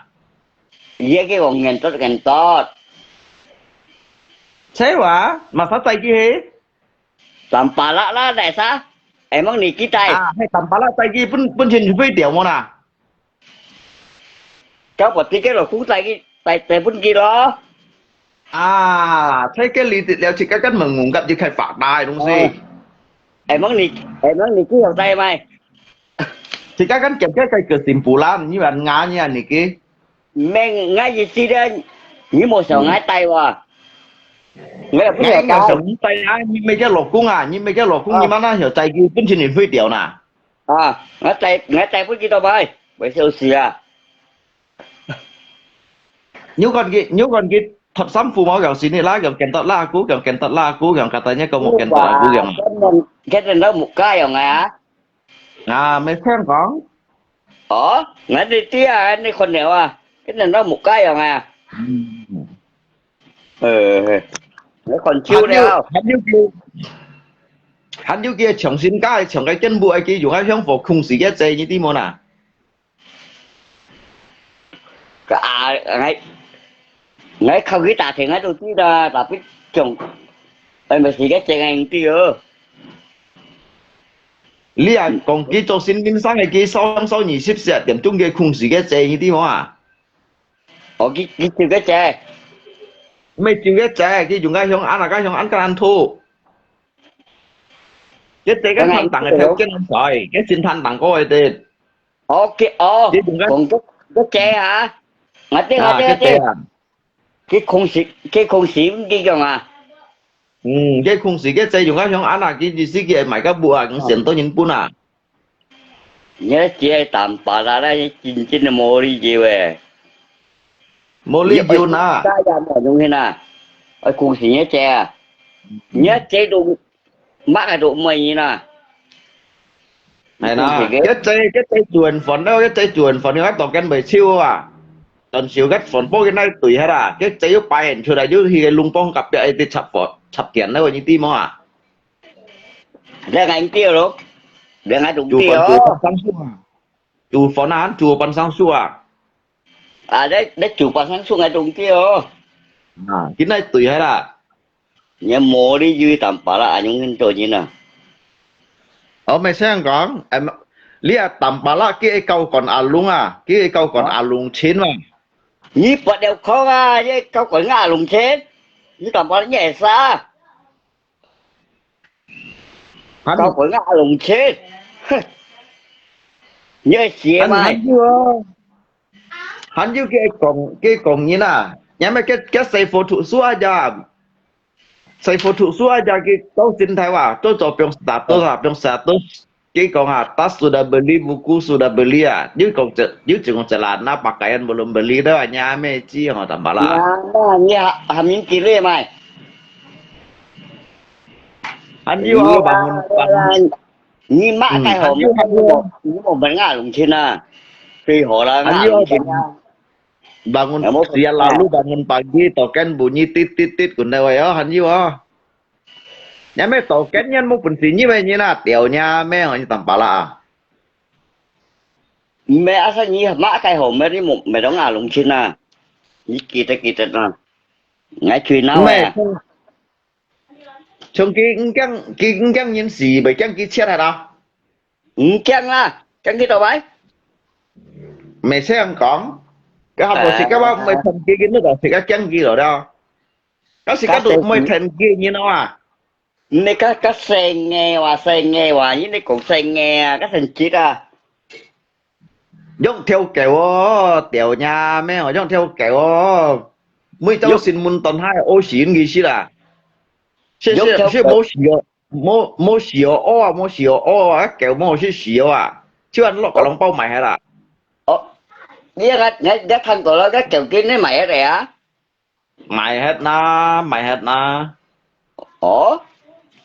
Iya ke wong kentot kentot. Sewa, masa tai ki he? Tampalak lah, dai sa. Emang ni kita. Ah, hai tampalak tai ki pun, pun chin hui tiao mo na. Kau pati ke lo ku tai ki, tai, tai pun ki lo. Ah, tai ke li ti liao cik kan mengungkap di kai fak tai dong si. Emang ni, emang ni ki yang tai mai. Cik kan kiam kai kai kesimpulan, ni wan nga ni ni ki. Meng ngai yi si de, ni mo xiao ngai tai wa. Ngai pun ngai ngai xiao ni tai ah, ni me ke lo kung ah, ni me ke lo kung ni mana xiao tai ki pun chin hui tiao na. 啊，我帶我帶分佢到位，為少事啊。你看佢，你看佢脱衫褲冇？佢先你啦，佢見到啦，佢佢見到啦，佢佢katanya佢冇見到啦，佢佢。佢等到木家樣啊？啊，沒聽講。哦，我哋知啊，你看了啊，佢等到木家樣啊？嗯。 呃，你看少了。還有叫，還有叫唱新歌，唱个進步，愛佢用个香火控制个濟，你知無啦？啊，𠊎，𠊎靠佢打聽，𠊎都知啦，tapi像，哎，毋係个正經知哦。你啊，講佢做新人生个，佢燒香燒二十四點鐘个控制个濟，你知無啊？ 哦，佢佢照个姐。毋係照个姐，佢用个香安啊，个香安个安土。佢姐个坦荡个條件安在，佢先坦荡過个的。哦，佢哦，佢用个講个个姐啊，我知我知我知。佢空時佢空時毋知講啊。嗯，佢空時佢姐用个香安啊，佢意思佢買个屋啊，佢先到日本啊。 你姐淡白啦，那真正的無理由誒。無理由啦。大家無用心啦，愛恭喜你姐啊！你姐都乜个都毋滿意啦。係啦，一隻一隻做人煩惱，一隻做人煩惱，一度緊袂超啊！當時一煩惱佢那對下啦，一隻又擺出來，又去龍邦隔壁一啲插火插電那個，你知無啊？ Dia ngai tio lo. Dia ngai tung tio. Chủ phó án, chủ phó án sang sua. À, dia dia chủ phó án sang sua ngai tung tio. À, cái này tùy hay là. Nya mori yui tam pala anyong hin to nyin à. Ở mày xem con, em, lia tam pala kia kau còn à lung à, kia kau còn à lung chín mà. Nyi pat đeo khong à, ye kau còn ngà lung chín. Nyi tam pala nyi sa. Hẳn, Kau phải ngã lòng chết. Nhớ xìa hẳn, mày. Hẳn dư, hẳn dư cái con, cái con như na. Nhà mày cái, cái xe phô trụ xua ra. Saiful Tusu aja kita Sintayong, tu tu piong sa, tu sa piong sa, tu kita kong ah, tas sudah beli buku, sudah beli ah. Yuk kong ce, yuk kong jalan na pakaian belum beli tu, hanya meci ho tambala. Nah, nah, ni ha, hamin kiri mai. Han yu ho bangun, bangun. Ni mak kai ho, ni mo, ni mo bernga lungchin ah. Tui ho la nga lungchin ah. Bangun, dia lalu bangun pagi, token bunyi tit, tit, tit, guna wai oh, han yu oh. Nya me token nyan mo pun si nyi wai nyi na, tiao nya me ho nyi tampala ah. Me asa nyi mak kai ho me ni mo, me dong nga lungchin ah. Nyi kita, kita na. Ngai chui na wai. Chong ki ngkang, ki ngkang nyin si, bai kang ki chiat ha da. Ngkang la, kang ki to bai. Me se ang kong. Ka ha po si ka wa me thang ki ki no da si ka kang ki lo da. Ka si ka tu me thang ki nyin no ah. Me ka, ka seng nge wa, seng nge wa, nyi ni kong seng nge ah, ka seng chit ah. Yong theo kèo ò, tiao nya me ò, yong theo kèo ò. Mui tao sin mun ton hai ô xin ki xí la. Xí, xí, xí mô xí ò, mô, mô xí ò ò, mô xí ò ò, á kèo mô xí xí ò à. Chứ ăn lọk cả lòng bao mày hết à. Ơ, nè, nè, nè, thằng đó là cái kiểu kia nè mày hết rồi à? Mày hết na, mày hết na. Ơ?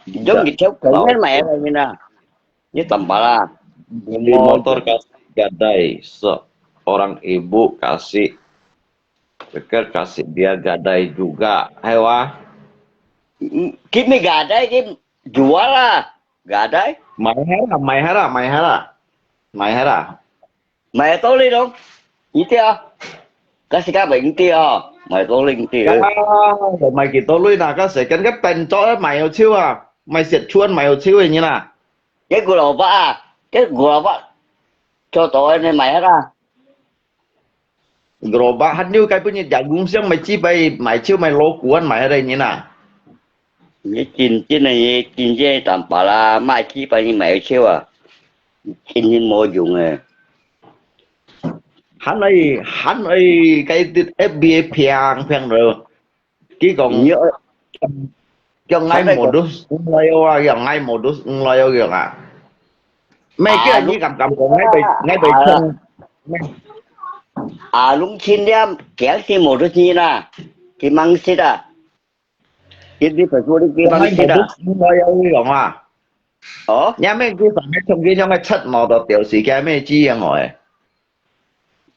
Dong gitu, kau kan mày hết rồi nè. Ini tambah lah. Beli motor kasih gadai, seorang ibu kasih, pikir kasih dia gadai juga. Hai wah. Kimi gadai, kim jual lah. Gadai. Mày hết à, mày hết à, mày hết à. Mày hết à. Mày tô li dong. Ini dia. Kasih kau beng dia. Mày tô li dia. Ka, mày kì tô li na, ka sẽ kan ka pen cho mày ô chiu à. Mày siết chuan mày ô chiu như na. Cái gù lò bạ à. Cái gù lò bạ. Cho tôi này mày hết à. Gù lò bạ hát như cái bữa như giải gúng siang mày chi bay mày chiu mày lô cuốn mày ở đây như na. Nyi chin chin nè, nyi chin chin tam pa la, mai chi pa nyi mai chiu à. Chin nyi mo dùng eh. Hán ơi, hán ơi, cái F B A phiang phiang rồi. Kí kong, kong ngai modus, ngai ua, kong ngai modus, ngai ua, kong à. Mày kia nyi kam kam kong ngai bay, ngai bay chong. À, lung chin liam, kéo si modus nyi na. Kí mang sit à. Kí đi phải vô đi kí mang sit à. Modus, ngai ua, kong à. Ơ? Nhà mẹ kí phải mẹ chong kí chong cái chất màu đó tiểu sĩ cái mẹ chi yang ngồi.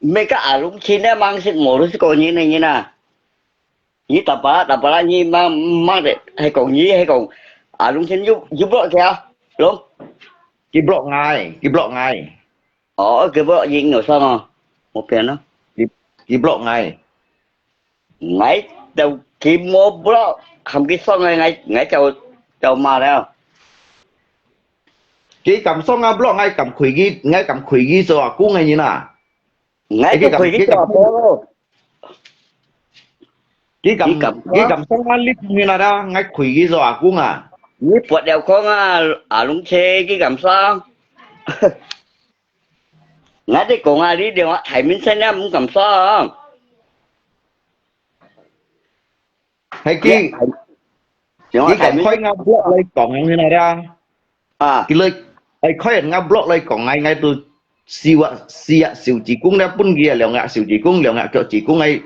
Mẹ cái à lung chin liam mang sit modus có nyi na nyi na. Nyi tapa, tapa la nyi mang, mang de, hai kong nyi, hai kong. À, lung chin yu, yu block kìa, lung. Kí block ngai, kí block ngai. Ơ, kí block nyi ngồi sao ngò? Một phiền đó. Kí, kí block ngai. Ngai, tao kí mô block, hàm kí sao ngai, ngai, ngai chào, chào mà leo. Kí cảm sao ngai block ngai cảm khuy kí, ngai cảm khuy kí sao à, cú ngai nyi na. Ngai kí khuy kí chào bố. Kí cảm, kí cảm sao ngai lip nyi na da, ngai khuy kí sao à, cú ngai. Nyi puột đèo khong à, à lung chê kí cảm sao. Ngai đi kong à, đi đèo à, thải minh sen à, mung cảm sao. Hai kí, kí cảm khói ngai block lai kong nyi na da. À. Kí lai, ai khói ngai block lai kong ngai ngai tu siu à, siu à, siu chỉ cung nè, bún kí à, liang à, siu chỉ cung, liang à, kẹo chỉ cung ngai.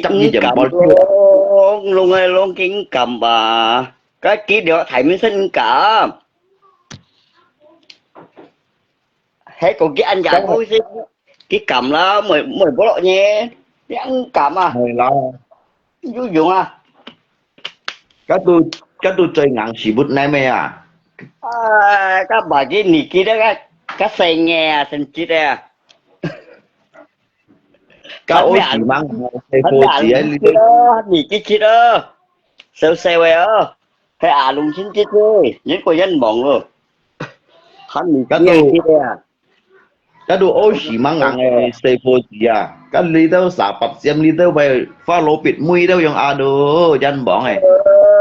Chấp nyi chém ball. Lông, lông ai lông kính cảm bà. Cái kí đèo thải minh sen cảm. Hai kong kí ăn giải bố xí. Kí cảm la, mười, mười block nyi. Kí ăn cảm à. Mười la. Yu dùng à. Kau tu, kau tu chơi ngang si bút nai me à. À, kau bà kí nì kí đó kau, kau sen nghe à, sen chít à. Kau ô si mang, sen phô si ai li. Nì kí chít à. Sêu sêu à. Hai à lung chin chít thôi. Những cô dân mỏng rồi. Hán nì kí chít à. Kau tu ô si mang ngang eh, sê pô si à. Kau li tau sa pat siam li tau bai, fa lo pit mui tau yong a do, yan bong eh.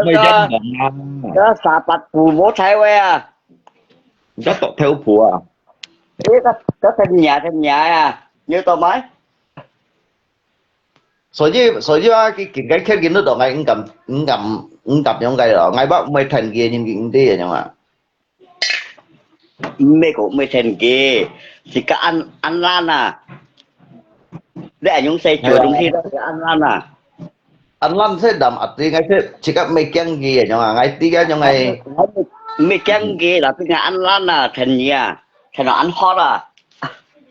Mui yan bong à. Kau sa pat pù mô thái wei à. Kau tok theo pù à. Ê, kau, kau thân nhà, thân nhà à. Nhớ tao mai. 所以，所以啊，佢，佢，佢，佢，佢都當係毋敢，毋敢毋答應个咯，𠊎話毋會聽佢个人，佢毋知个樣啊。毋係講毋會聽佢，係个恁，恁懶啊。你恁樣細做東西，你係恁懶啊。恁懶係男啊，對，𠊎係自家毋會驚佢个樣啊，𠊎知个樣个。毋會驚佢，tapi𠊎恁懶啊，聽你啊，聽到恁hot啊。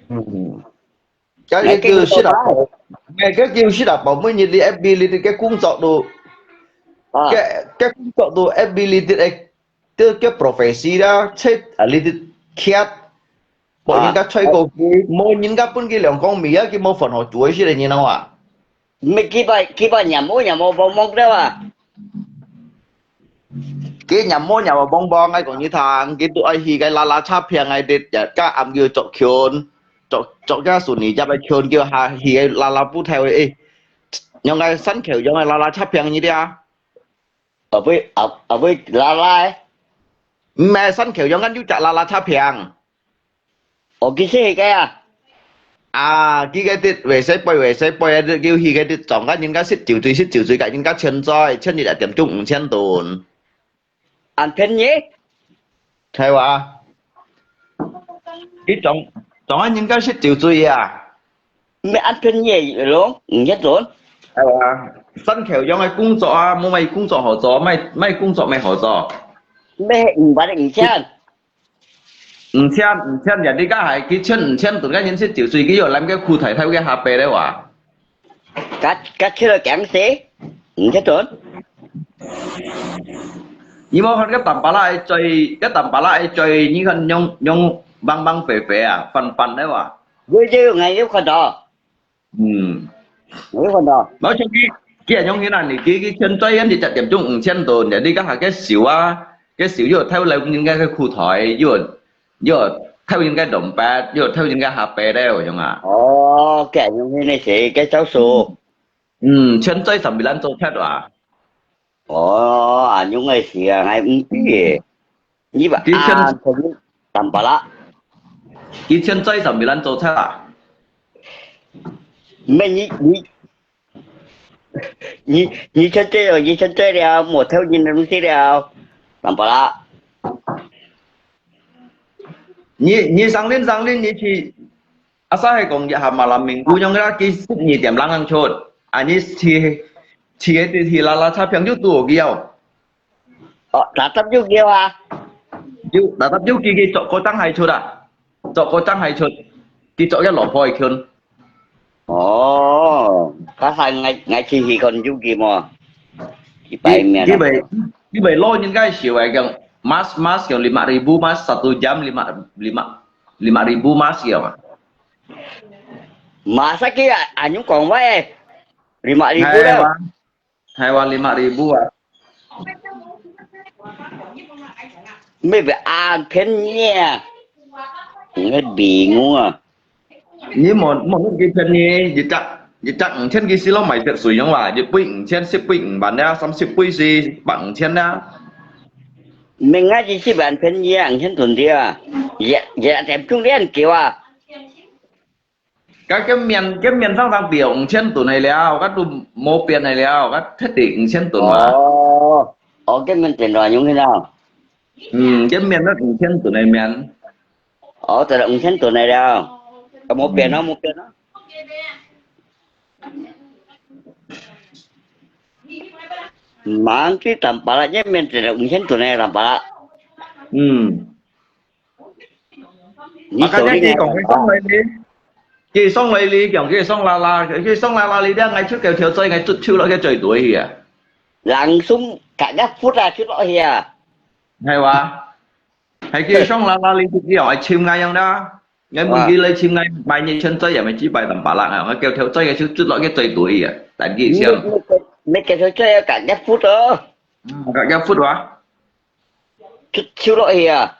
嗯。 該个叫識啊寶，該个叫識啊寶，每日你F B裡个工作都，啊。該，該工作都F B裡个，都叫profesi啦，切啊，裡个cat，無人家吹過佢，無人家分佢兩公米啊，佢無飯好煮个時，你知道啊？毋係幾擺，幾擺，若無，若無，幫幫了啊。 佢若無若無幫幫，𠊎講你聽，佢都愛去个拉拉車坪个，日日甲暗叫著裙，著，著个sunyi葉个裙，叫下去个拉拉布頭个，誒，用个山口用个拉拉車坪你知啊？後尾，後，後尾拉拉个？毋係，山口用个有隻拉拉車坪。 哦，佢識个啊？啊，佢个直，會使飛，會使飛个直，叫佢个直，撞个人家食酒醉，食酒醉，甲人家千載，千日一點鐘五千噸。恁便宜？係哇？佢撞，撞个人家食酒醉啊？毋係恁便宜个咯，五千噸。係哇？山口用个工作啊，無麼工作好做，麼，麼工作麼好做。毋係五百五千。 五千，五千呀，你講係佢千五千噸个人食酒醉，佢又攬个褲袋頭个下背了哇。甲，甲食到驚死，五千噸。你無看个Tampalak个嘴，个Tampalak个嘴，你看用，用白白白白啊，斑斑个哇。有，有，𠊎有看到。 嗯。有看到。無像佢，佢係用佢那，你佢，佢千載，一隻點鐘五千噸，你講下个燒啊，个燒又偷來人家个褲袋，又，又偷人家dompet，又偷人家下背了，用啊。哦，佢係用佢那些个招數。嗯，千載三百萬做出啊。 哦，恁樣个事啊，𠊎毋知个。你話佢千，啊，同你Tampalak。佢千載三百萬做出啊？毋係你，你，你，你千載哦，你千載了，無偷人个東西了，Tampalak。你，你上輪，上輪你去，啊，啥係講一下malam minggu樣啦，佢十二點零零出，啊，你去，去个地鐵啦啦，車票就堵佢哦。 哦，tetap有叫啊？有，tetap有佢，佢著過張海出啊，著過張海出，佢著个老婆个裙。哦，該下𠊎，𠊎去去看有佢無？去擺面啊。佢，佢會，佢會攞人家笑个，講，Mas, Mas，講lima ribu Mas，satu jam lima, lima, lima ribu Mas，講啊。Masa佢啊，恁樣講話誒，lima ribu了。係啊。 係話lima ribu啊。Maybe恁便宜啊？你bingung啊？你無，無幾便宜，一隻，一隻五千佢使落買滴水樣哇，一杯五千，十杯五萬啊，三十杯係百五千啊。明啊，一十萬便宜啊，五千噸啲啊，也，也點中恁久啊。 該，該面，該面上上表五千噸个了，該都無變个了，該徹底五千噸啊。哦，哦，該面變到用去了。嗯，該面該五千噸个面。哦，變到五千噸个了，該無變咯，無變咯。吂去Tampalak，該面變到五千噸个Tampalak。嗯。 你，啊，今日佢講佢上來哩，佢上來哩，講佢上啦啦，佢上啦啦哩，這𠊎出狗條嘴，𠊎出手落去嘴對去啊。Langsung，隔一忽啊，出落去啊。係哇？係佢上啦啦哩，佢又愛尋𠊎樣啦。𠊎問佢來尋𠊎，買你全嘴也毋係幾百萬把啦啊，𠊎狗條嘴，𠊎就出落去嘴對去啊，但佢想。你，你，你狗條嘴要隔一忽哦。嗯，隔一忽哇。 出，出落去啊。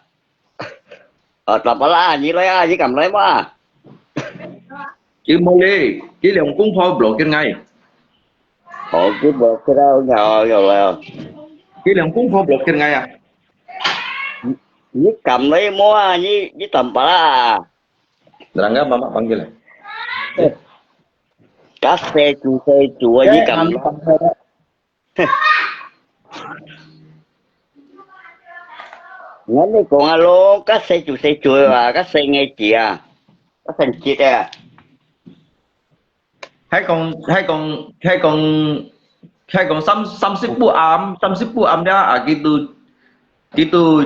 啊，Tampalak，你來啊，你敢來無啊？佢無哩，佢兩公婆block緊𠊎。哦，佢block緊啊，有，有來啊。佢兩公婆block緊𠊎啊。你，你敢來無啊？你，你Tampalak啊？Rangga，媽媽放進來。該細子細子啊，你敢來？ 𠊎你講啊咯，該細組細組啊，該細个姐啊，該細節啊。還講，還講，還講，還講三，三十不啱，三十不啱了啊，佢都，佢都，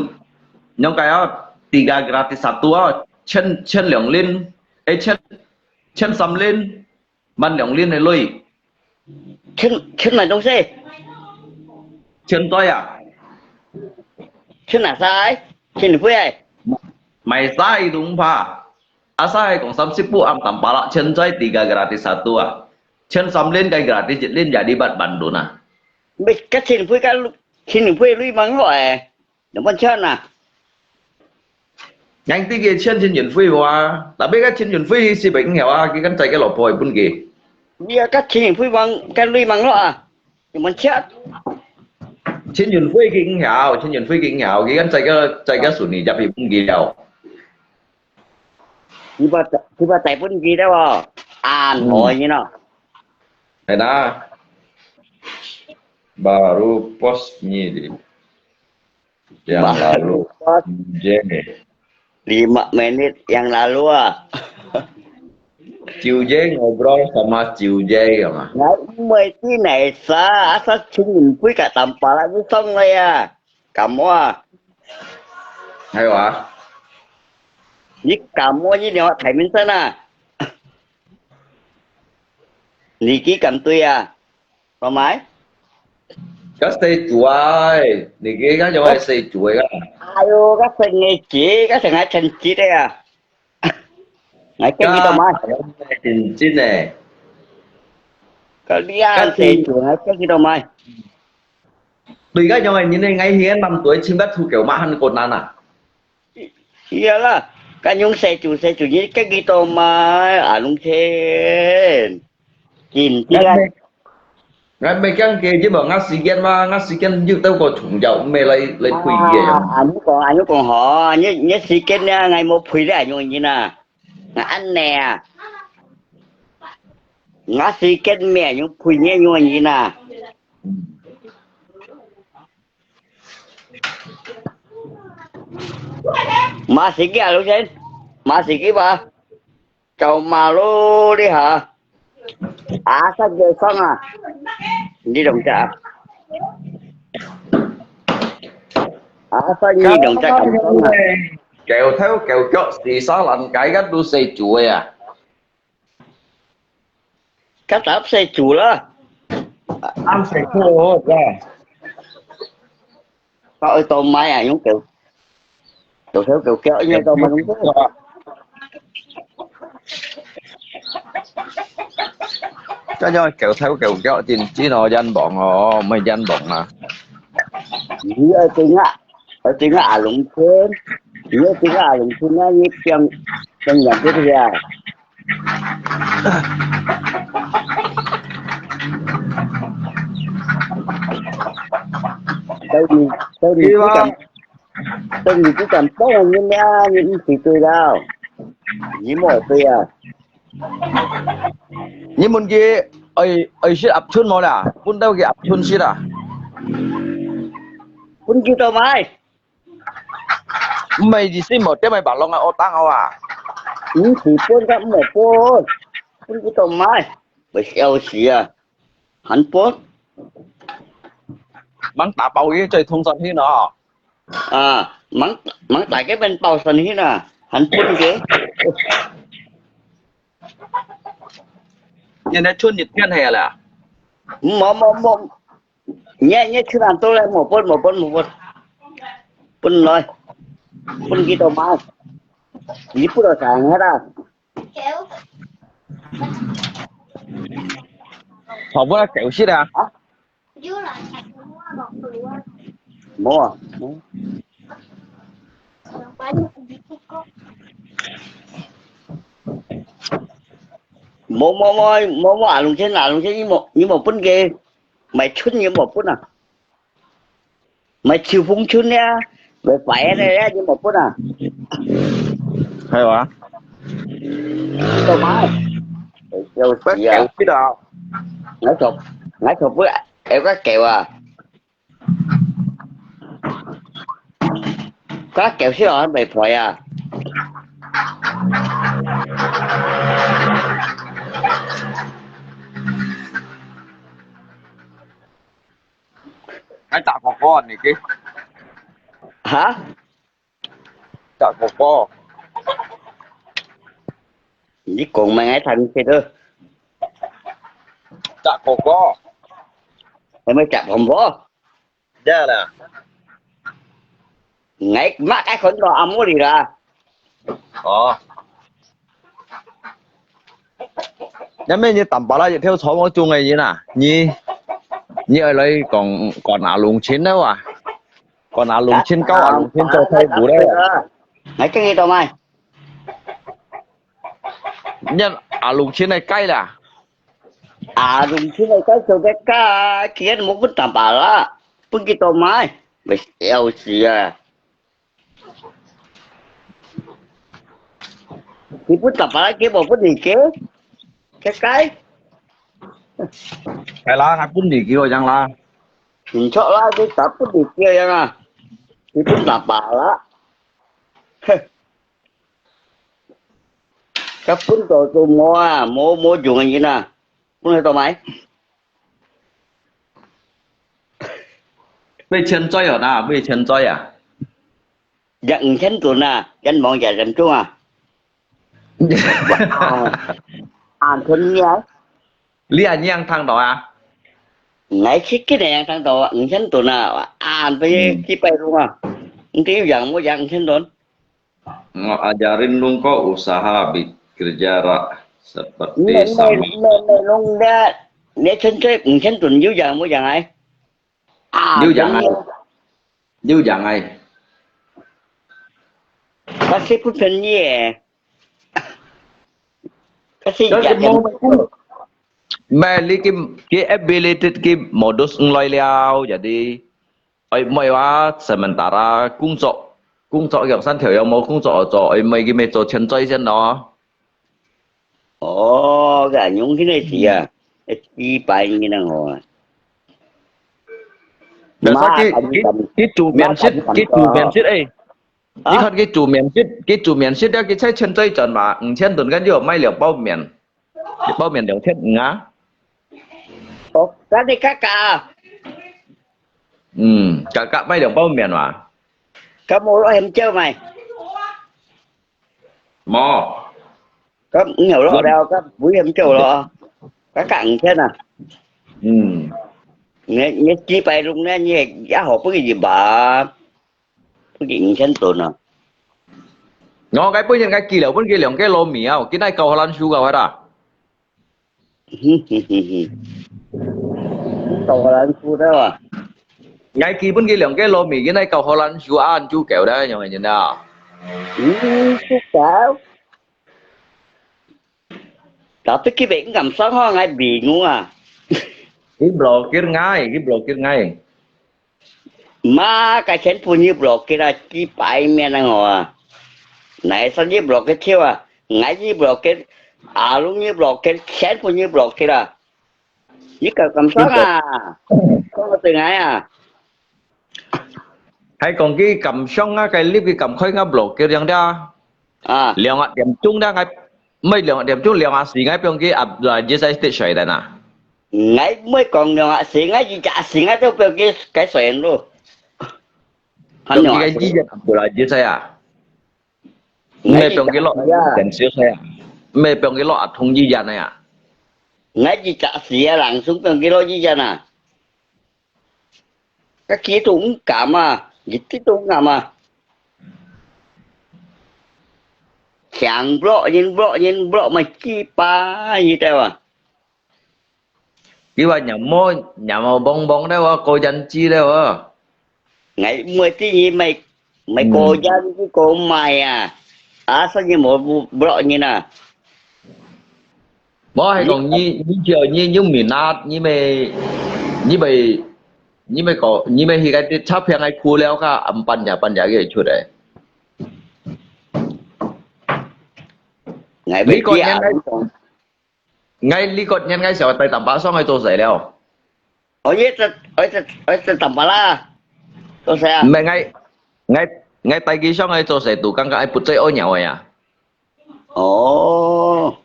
應該啊，tiga gratis satu啊，千，千兩零，誒，千，千三零。 萬兩零个鐳。千，千麼東西？千錐啊。千哪儕？千零輝哎。買晒都毋怕。Asal係講三十不啱tambah啦，千錐tiga gratis satu啊。千三零个gratis一零也你八萬多啊。毋，該千零輝，該千零輝鐳吂好哎。 兩萬千啊。𠊎知佢千千運費哇，tapi該千運費係毋曉啊，佢跟在个老婆會分佢。你啊，該千運費吂，該鐳吂落啊，兩萬千。千運費佢毋曉，千運費佢毋曉，佢跟在个，在个手裡入去分佢了。佢把，佢把帶分佢了哦，啊，嗯。可以咯。係啦。Baru pos ni. Yang lalu. Baru pas. Jeng. Lima menit yang lalu ah. Ciu Jeng ngobrol sama Ciu Jeng ya mah. Ngai mesti naisa asa cungin pui ka tampala ni song la ya. Kamu ah. Ayo ah. Ni kamu ni ni thai min sana. Ni ki kam tui ah. 做麼个？該細組啊，你个該種係細組个啦。哎喲，該細个姐，該細个成績个啊。𠊎驚佢做麼个？該認真呢。該你啊，該細組，𠊎驚佢做麼个？對該種个人呢，𠊎現在南島尋得出狗嘛，很困難啊。 Iyalah, kan yung seju-seju ni kan gitu mai, anong chen. Kinti kan. Ngai mei kiang ke, je ba ngai sigen ma, ngai sigen yu tau ko chung jau, mei lai, lai pui ye. Ah, anu kong, anu kong ho, nye, nye sigen ya, ngai mo pui le, anu ni na. Ngai an ne a. Ngai sigen me, anu pui nye, anu ni na. Masih ki alu sen, masih ki ba. Kau malu di ha. Asa je sang ah. Ni dong cha. Asa ni dong cha kau sang ah. Kêu theo kêu kêu si sa lan cái gắt đu xe chuối à. Cắt tạp xe chủ lơ. Ăn xe chủ hả? Kau ơi tôm mai à, nhúng kiểu. Kiểu theo kiểu kiểu như tôm mai đúng không? Cái do kiểu theo kiểu kiểu chính chính nó dân bọn hả? Mới dân bọn mà. Như ở trên ngã, ở trên ngã lùng trên. Như ở trên ngã lùng trên á, như tiếng, tiếng nhạc thế thì à. Tao đi, tao đi, Đi chứ mà. Cầm, tao đi, chứ cầm tóc là như mẹ, như chỉ tôi đâu. Như mọi tôi à. Như muốn kia, ơi, ơi, shit ập chun mò là, phun tao kia ập chun shit à. Phun kia tao mai. Mày gì xin một cái mày bảo lòng à, ô tăng à. Ư, thì phun tao mò phun. Phun kia tao mai. Mày xeo xì à. Hàn Quốc. Mắng tả bao cái chơi thông dân hi nó. À, mắng, mắng tại cái bên bao sân hi nè. Hàn Quốc kì. Nhân đã chun nhiệt thiên hè là. Mò, mò, mò. Nhé, nhé, chun ăn tôi lại một bột, một bột, một bột. Bún nói. Bún kì tô mai. Nhí bún ở sáng hết à. Thảo bún là kéo shit à? Hả? Mua. Mua, mua, mua, mua, mua, à, lùng trên, à, lùng trên, như một, như một bún kì. Mày chun như một bún à? Mày chịu phung chun nha. Mày phải này nha, nhưng mà phút à. Hay quá. Tao mai. Tao Bác xì à. Kéo cái đó. Ngã sụp. Ngã sụp bữa em có kéo à. 該搞笑還袂賠啊？還打哥哥啊，你个？哈？打哥哥。你講麼个？聽毋識啊？打哥哥。係咪打哥哥？ 呀啦。𠊎，麼个看到阿姆哩啦。哦。那麼你打巴拉一條草帽中个人啊，你，你愛來講，講阿龍親了哇？講阿龍親，教阿龍親做太古了哇？𠊎跟你做麼个？你阿龍親个雞啦。 啊，用錢來介紹个價，佢都無分打巴拉，分佢做麼个？會笑死啊！佢分打巴拉，佢無分你个，該該。係啦，還分你个樣啦。毋著啦，佢打分你个樣啊，佢分打巴拉。哼。 該分到都無啊，無，無用个人啊，分佢做麼个？分錢嘴哦，那分錢嘴啊？一五千噸啊，一望一點鐘啊。啊，啊，便宜啊！你也仰聽到啊？𠊎自己也仰聽到啊，五千噸啊，啊，分佢幾百籠啊，你有影無影五千噸？ Ngo ajarin lungko usaha bi-, kerja ra-, seperti 你，你，sama. 你，你弄个，你純粹五千噸有影無影哎？啊，有影哎，有影哎。但是不便宜哎。但是但是冇，冇，你个，个 ability 个 modus 唔來了，jadi 哎，妹話，sementara工作，工作樣山頭又無工作好做，哎，妹佢咪做潛水先咯。哦，該用起來是啊，一百年了哦。那啥，佢，佢，佢做面試，佢做面試，哎，你看佢做面試，佢做面試了，佢在潛水站嘛，五千噸，跟住賣兩包面。 一包面兩千五啊？哦，該你價格啊？嗯，價格賣兩包面嘛？該無落很少賣？無。該你有落了，該無很少咯。該價五千啊？嗯。你，你幾百籠呢，你也好不容易吧？ 分佢五千噸啊。我該本人該寄了，分佢兩個糯米啊，佢哪夠荷蘭樹个話啦？夠荷蘭樹个啊？𠊎寄分佢兩個糯米，佢哪夠荷蘭樹啊，就夠了，樣个人啊。嗯，就夠。 Tapi佢毋敢上吼，𠊎bingung啊。佢blokir𠊎，佢blokir𠊎。Mah，該全部你blokir啊，幾百面啊我啊。哪一隻你blokir超啊？𠊎你blokir，阿龍你blokir，全部你blokir啊。你敢敢上啊？講到對𠊎啊。還講佢敢上啊，該lift佢敢開𠊎blokir樣的啊。 啊。兩個點鐘了，𠊎，毋係兩個點鐘，兩個四，𠊎放佢啊，來，這在stage水的呐。𠊎毋係講兩個四，𠊎一隻四，𠊎都放佢該水路。放佢个意見不來，這在啊。毋係放佢落，等少歲啊。毋係放佢落啊，同意人的啊。𠊎一隻四啊，langsung放佢落意見啊。 該佢都毋敢啊，一直都毋敢啊。強blok，人blok，人blok，嘛幾百，你知無？佢話若無，若無幫幫了哦，過癮子了哦。𠊎毋會知你買，買過癮子過買啊。啊，所以無blok人啊。 無，係講你，你只要你有名啊，你咪，你咪，你咪講，你咪去該啲詐騙个庫了，佢暗半夜半夜佢會出來。𠊎你講人个，𠊎你講人个時候帶打巴上去做事了。 哦，這隻，哦，這，哦，這打巴拉，做啥啊？毋係，𠊎，𠊎， ，𠊎帶佢上來做事都感覺愛不醉屙尿个啊。哦。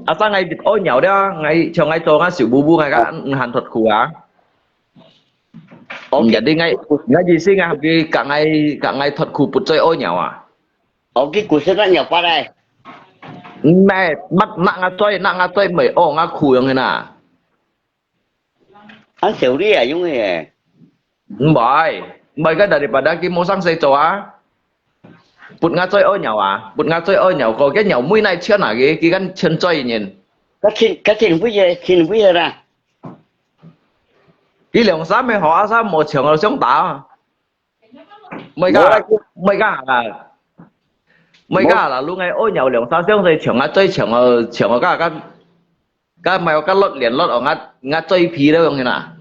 啊，生𠊎屙尿了，𠊎像𠊎做𠊎小布布，𠊎个毋喊脱褲啊。哦，嗯，jadi𠊎，𠊎意思𠊎佢，佢講𠊎，講𠊎脱褲不醉屙尿啊。哦，佢故事个尿法來。毋係，乜，乜𠊎醉，乜𠊎醉，毋係屙𠊎褲樣个啦。 恁少你啊，用个。毋係，毋係个，daripada佢無生事做啊。不𠊎醉屙尿啊，不𠊎醉屙尿，個个尿尾哪穿啊，佢，佢敢穿醉人。該穿，該穿會个，穿會个啦。佢兩三个好啊，三無穿个相打啊。 毋係个，無啦，毋係个啦，毋係个啦，你愛屙尿兩三箱水，像啊最像哦，像哦，个，个，个，毋係个，落連落哦，𠊎，𠊎最皮了，用啦。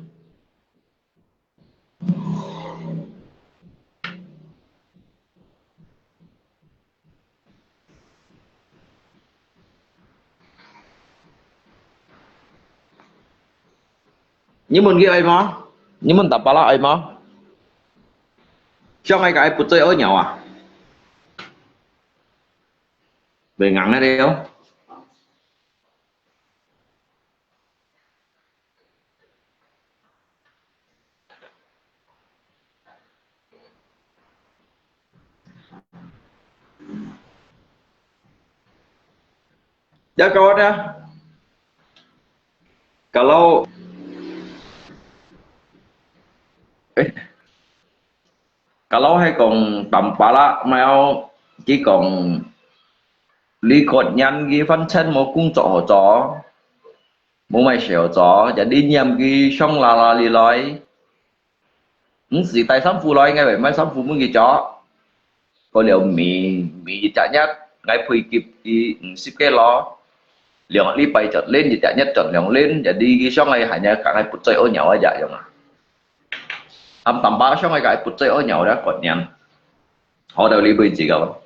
你問佢愛無？你問Tampalak愛無？像𠊎个愛不醉屙尿啊？袂硬个了。 Ya kawan ya, kalau, eh, kalau係講Tampalak，乜愛佢講，你過年佢反正無工作好做，無麼个事好做，jadi念佢上啦啦哩來。 毋使帶衫褲來，𠊎會買衫褲分佢著。過了米，米一隻月，𠊎配給佢五十个咯。兩禮拜轉輪，一隻月轉兩輪，jadi佢想愛還要講愛不醉屙尿个樣啊。暗淡巴想愛講愛不醉屙尿个觀念。好，到你為止个咯。